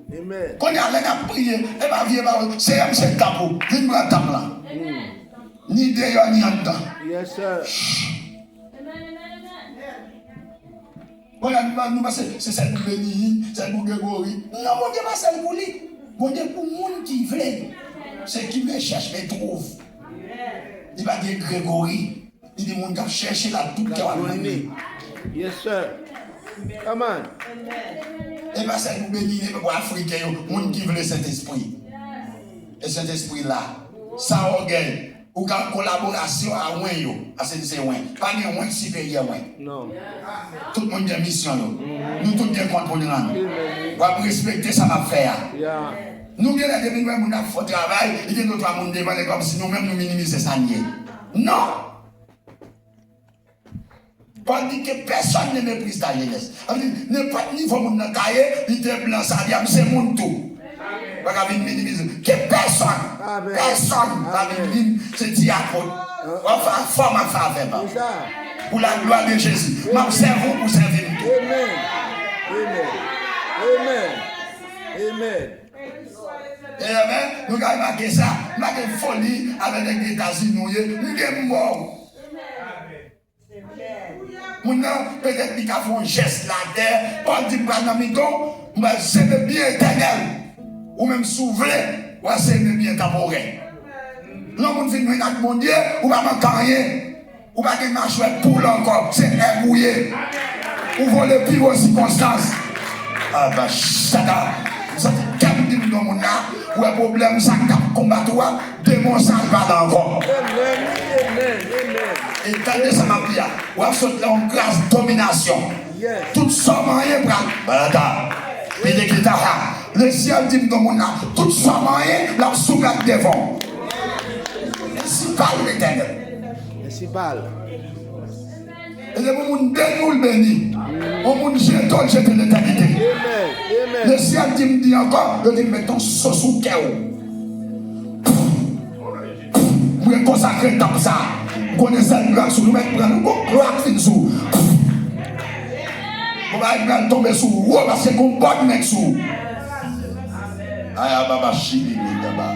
Amen. Kounye a, lè n ap priye, e pa vye pawòl, Seyè, m se tanp ou, vin pran tanp lan. Ni deyò, ni anndan. Yes, sir. Kounye a, nou, nou panse se sèl pou Benign, sèl pou Gregory. Non, Bondye pa sèl pou li. Bondye pou moun ki vle. Ce qui me cherche me trouve. Li pa gen Gregory. Li di moun k ap chèche l ak tout kè w ap jwenn li. Yes, sir. Come on. E pa sèl pou Benign, e pa pou Afriken yo, moun ki vle Sentespri. E Sentespri la. San ògèy, ou ka an kolaborasyon a wen yo. Ase se wen. Pa gen wen siperyè wen. Non. Tout moun gen misyon yo. Nou tout gen kont pou n rann. W ap respekte sa m ap fè a. Nou genlè depi n wè moun ap fè travay, li gen de twa moun devan l, e kòmsi nou menm nou minimize sa n ye. Non! Pòl di que personne ne méprise ta jeunesse. Sa vle di, nenpòt nivo moun nan ta ye, li te blan, sa li a, m se moun tou. Pa ka vin minimize. Que personne, personne pa vin di m se ti apot. W ap fè afè, m ap fè afè pa m. Pour la gloire de Jésus. M ap sèvi w pou sèvi m tou. Amen. Amen. Amen. Amen. Amen. Nou ka remake sa. M pa gen foli avè nèg Etazini ou ye. M gen mò. Moun nan, petèt li ka fè yon jès latè, Pòl di, m pral nan mitan w, m pral seme byen etènèl. Ou menm, si w vle, w a seme byen tanporè. Lè yon moun fin jwenn ak Bondye, ou pa manke anyen. Ou pa gen machwè poul ankò, se èg ou ye. Ou vole pi wo sikonstans. Abachata. M santi kè m di m nan moun la, ou wè pwoblèm sa k ap konbat ou a, demon sa al pa la ankò. Amen, amen, amen. E tande sa m ap di a, w ap sot nan yon gras dominasyon. Yes. Tout sa w manyen pral, balata, pedekita ha. Lesyèl di m nan moun la, tout sa w manyen, l ap soumèt devan w. Prensipal Letènèl. Prensipal. E depi yon moun beni w, l beni. Yon moun jete w, l jete letènite. Amen. Amen. Lesyèl di m di ankò, yo di m met yon so sou kè w. Mwen konsakre tanp sa. M konnen sèl glwa sou nou, mèt pran nou, gon glwa k fin sou. Gon bagay pral tonbe sou ou, paske gon bòt mèt sou. Aya baba chili li gaba.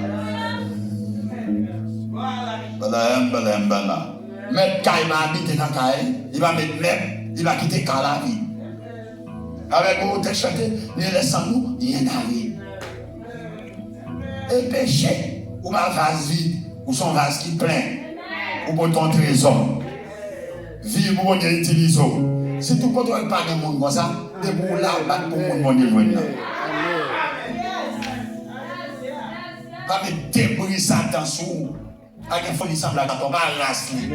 Bala m, bala m, bala. Mèt kay pa abite nan kay, li pa met mèb, li pa kite kay la vid. Avèk ou te chante, ni lè san nou, ni en a ri. E peche, ou pa vaz vid, ou se yon vaz ki plen. Ou pote yon trezò. Viv pou Bondye itilize w. Si tout kote w pa gen moun konsa, depi w la, bat pou moun Bondye jwenn nan. Pa met debri Satan sou ou. Pa gen foli sanble ak papa, pa ras li.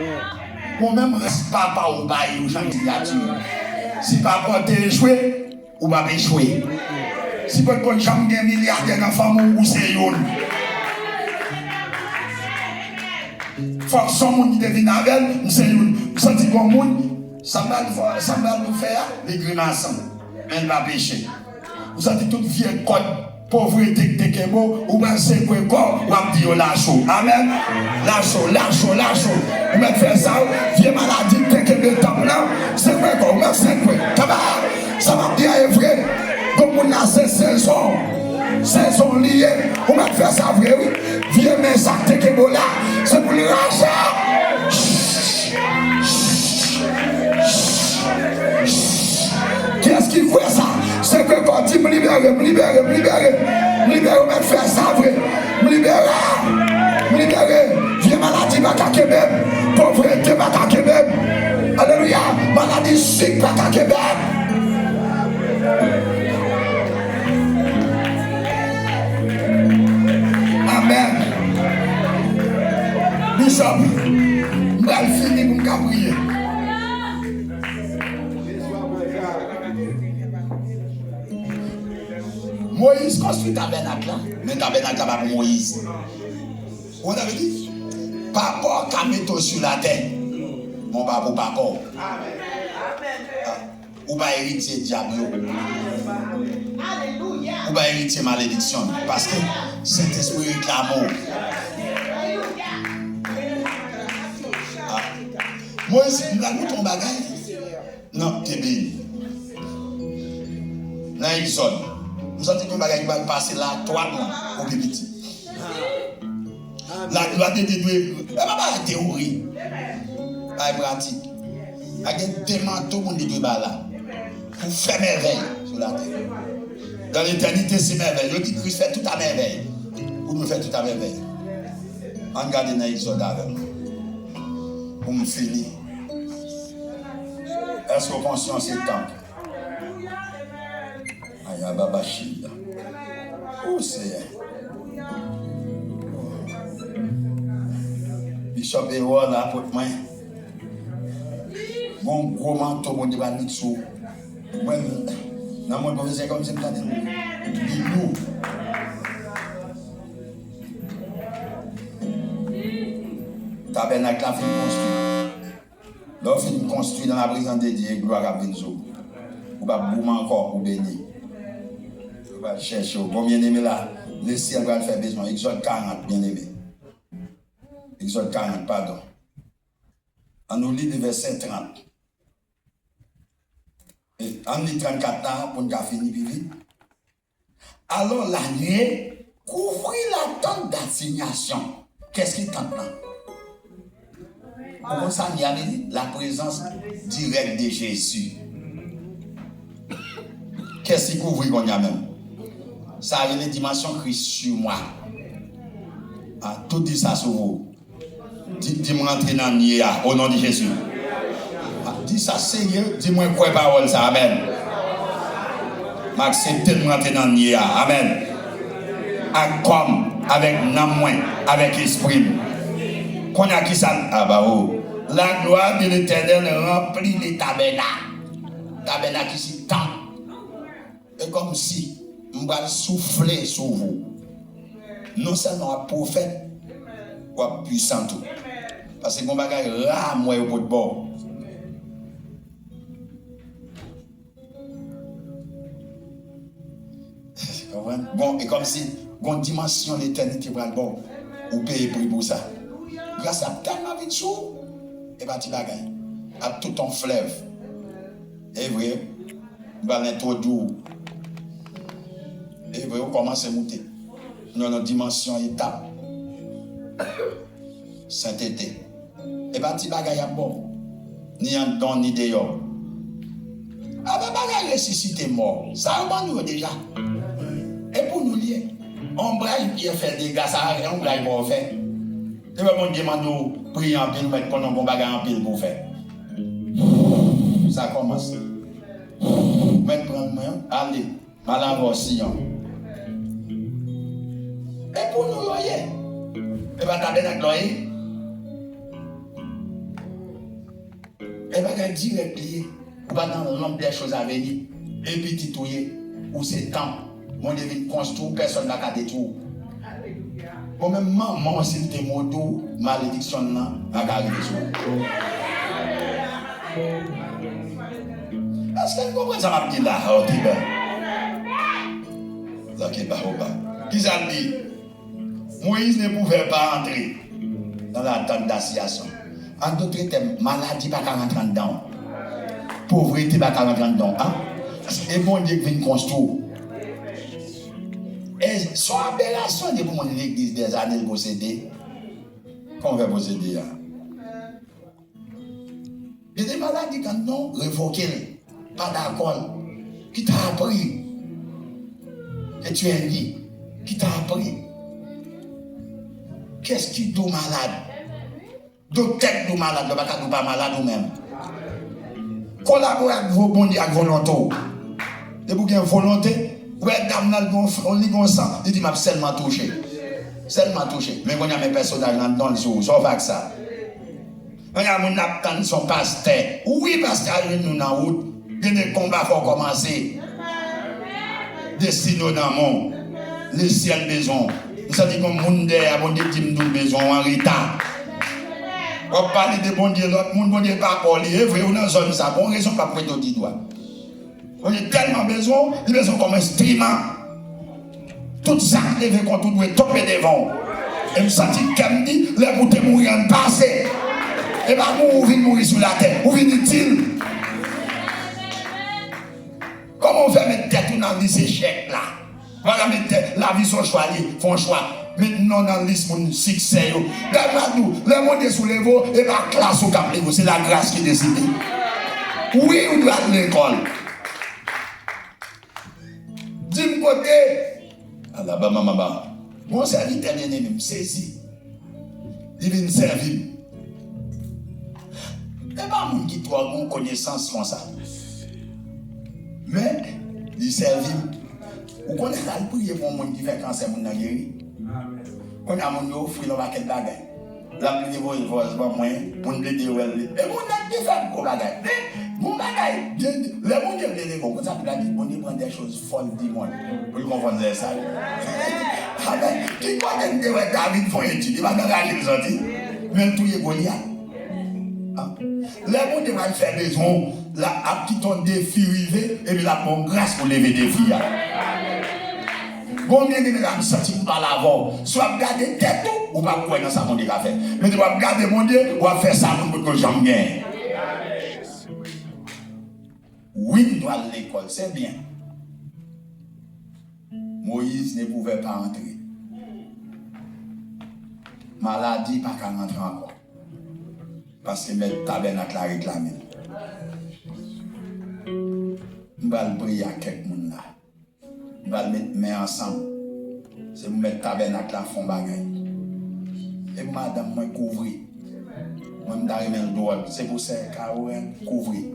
Ou menm ras papa ou pa ye, ou jan sinyati. Si papa w te echwe, ou p ap echwe. Si potko janm gen milyadè nan fanmi w, ou se youn. Fòk se yon moun ki te vin avè l, m se youn. M santi gon moun, sa m pral fè, sa m pral fè a, li grimasan. Men l pa peche. Ou santi tout vye kòd povrete ki te kenbe w, ou pral sekwe kò w, w ap di yo lache w. Amèn. Lache w, lache w, lache w. Ou mèt fè sa, w. Vye maladi ki te kenbe tanp lan, sekwe kò w, ou mèt sekwe. Kaba, sa m ap di a e vre. Gon moun la se sezon. Sezon li ye. Ou mèt fè sa vre, wi. Vye men sa k te kenbe w la, se pou l rache. Kiyès ki kwè sa? Sekwe kò di m libere, m libere, m libere. M libere, ou mèt fè sa vre. M libere. M libere. Vye maladi pa ka kenbe m. Povrete pa ka kenbe m. Alelouya. Maladi sik pa ka kenbe m. Amèn. Bishop, m pral fini pou m ka priye. Moyiz konstwi tabènak la, men tabènak la pa pou Moyiz. Ou konn sa vle di? Papa w ka mete w sou latè, men w pa pou papa w. Ou pa eritye dyab yo. Ou pa eritye malediksyon. Paske Sentespri reklame w. Ah. Moyiz, m pral montre w yon bagay. Nan te beni. Nan Egzòd, m santi gen yon bagay ki pral pase la, twa mwa, ou pi piti. La glwa de Dye dwe, e pa bagay teyori. Bagay pratik. A gen de manto moun li dwe ba la. Pou fè mèvèy sou latè. Dan letènite, se mèvèy. Yo di Kris fè tout a mèvèy. Ou dwe fè tout a mèvèy. Ann gade nan Egzòd avè m. Pou m fini. Èske w konsyan se tanp? Aya baba chinda. O Seyè. Bishop Erol, apot mwen. Gon gwo manto Bondye pral met sou ou. Mwen, nan mond pwofesè kòmsi m tande l. Li lou. Tabènak la fin konstwi. Lè w fin konstwi nan la prezans de Dye, glwa k ap vin sou ou. Ou p ap goumen ankò, ou beni. Ou pral chèche w. Bon, byeneme la, lesyèl pral fè bezwen. Egzòd karant, byeneme. Egzòd karant, padon. Ann nou li de vèsè trant. E, ann li trannkat la pou n ka fini pi vit. Alò, lanye Couvrir la tente d'assignation. Kès ki tant lan? Ou konn sa m di a, li di, la présence directe de Jésus. Kès ki kouvri kounye a menm? Sa rele dimansyon Christ sur moi. Ah, tout di sa sou ou. Di, di m rantre nan nye a, o non de Jezi. Ah, di sa serye, di mwen kwè pawòl sa, amèn. M aksepte m rantre nan nye a, amèn. Ak kò m, avèk nanm mwen, avèk espri m. Kounye a ki sa, a ba o. La gloire de l'Éternel remplit le tabernacle. Tabènak isi tanp. E kòmsi m pral soufle sou ou. Non sèlman w ap pwofèt, w ap pwisan tou. Paske gon bagay ra m wè yo pot ba w. Konprann? Bon, e kòmsi gon dimansyon letènite pral ba w. Ou peye pri pou sa. Gras la ap tèlman vin sou ou, e pa ti bagay. Ap tout on flèv. E vre. M pral entwodui w. E vre, ou kòmanse moute nan yon dimansyon etap sentete. E pa ti bagay y ap ba w, ni anndan ni deyò. A pa bagay resisite mò. Sa yo ban nou yo deja. E pou nou l ye. Onbraj Pyè fè dega, sa onbraj pa w fè. Depi Bondye mande w priye anpil, ou mèt konnen w gon bagay anpil pou w fè. Sa kòmanse. Mèt pran mwen, ale, m al avè w Siyon. E pou nou yo ye. E pa tabènak la w ye. E bagay dirèk li ye. Ou pa nan l'ombre des choses à venir. E pitit ou ye. Ou se tanp. Bondye vin konstwi w, pèsòn pa ka detwi w. Bon, menm manman w, si l te modi w, malediksyon nan pa ka rive sou ou. Èske n konprann sa m ap di la? Ok, bèl. Ok, ba, opa. Ki sa l di? Moïse ne pouvait pas entrer dans la tente d'assignation. An dòt tèm, maladi pa ka rantre anndan w. Povrete pa ka rantre anndan w. An? E Bondye k vin konstwi w. E se yon aberasyon depi yon moun legliz dèzane l posede. Kòman w fè posede a? Gen de maladi k anndan w, revoke l. Pa dakò l. Ki ta apri? Etyenn di, ki ta apri? Kès ki di w malad? Doktè k di w malad, yo pa ka di w pa malad ou menm. Kolabore ak vo Bondye ak volonte w. Depi w gen volonte, ou wè dam nan li gon, li gon san, li di, "M ap sèlman touche. Sèlman touche." Men kounye a, men pèsonaj lan donn sou ou. Sa w fè ak sa? Kounye a, moun ap tann se yon pastè. Wi, pastè a jwenn nou nan wout. Gen de konba fò w kòmanse. Destine w nan men w. Lesyèl bezwen w. M santi gon moun dèyè a, Bondye di m di w bezwen w an reta. W ap pale de Bondye, lòt moun, Bondye pa pa w li. E vre, ou nan zòn sa, gon rezon k ap pote w di dwa. Bondye tèlman bezwen w, li bezwen w kòm enstriman. Tout sa k leve kont ou dwe tonbe devan w. E m santi kè m di, lè pou te mouri an pase. E pa mouri ou vin mouri sou latè, ou vin itil. Kòman w fè met tèt ou nan lis echèk la? Ou pa ka met tèt, lavi se yon chwa li ye, fè yon chwa. Met non nan lis moun siksè yo. Gad m ap di w, lè Bondye souleve w, e pa klas ou k ap leve w, se lagras ki deside. Wi, ou dwe al lekòl. Di m kote. Ala ba manman ba. Gon sèvitè byeneme, m sezi. Li vin sèvi m. E pa moun ki twò gon konesans konsa. Men, li sèvi m. Ou konnen l al priye pou yon moun ki fè kansè, moun nan geri. Kounye a moun yo ofri l yon pakèt bagay. L ap leve vòs ban mwen, moun plede wè l. E moun nan ki fè gwo bagay. Men, bon bagay, Bondye, lè Bondye vle leve w, konsa Bib la di, Bondye prend des choses folles du monde pou l konfonn lè sa yo. Amèn. Ki kote n te wè David fè yon etid? E pa nan raje l sòti, men l touye Golyat. Lè Bondye pral fè bezwen w, l ap kite yon defi rive, epi l ap ba w gras pou leve defi a. Gon byeneme la, m santi m pale avè w. Si w ap gade tèt ou, ou p ap kwè nan sa Bondye ka fè. Men si w ap gade Bondye, w ap fè sa moun potko janm genyen. Wi, m dwe al lekòl, se byen. Moïse ne pouvait pas entrer. Maladi pa ka rantre ankò. Paske mèt tabènak la reklame l. M pral priye ak kèk moun la. M pral met men ansanm. Se pou mèt tabènak la fè yon bagay. E pou madanm mwen kouvri. Mwen m ta renmen l dwòl. Se pou sè Karen kouvri.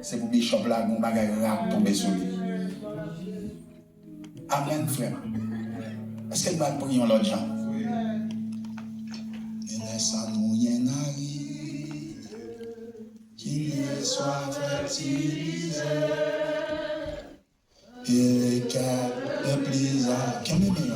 Se pou bichòp la gen yon bagay rak tonbe sou li. Amèn, frè m. Èske n pral priye yon lòt jan? Menè sa nou yen nari, ki ne swa fètilize, e le kè le pliza. Kenbe men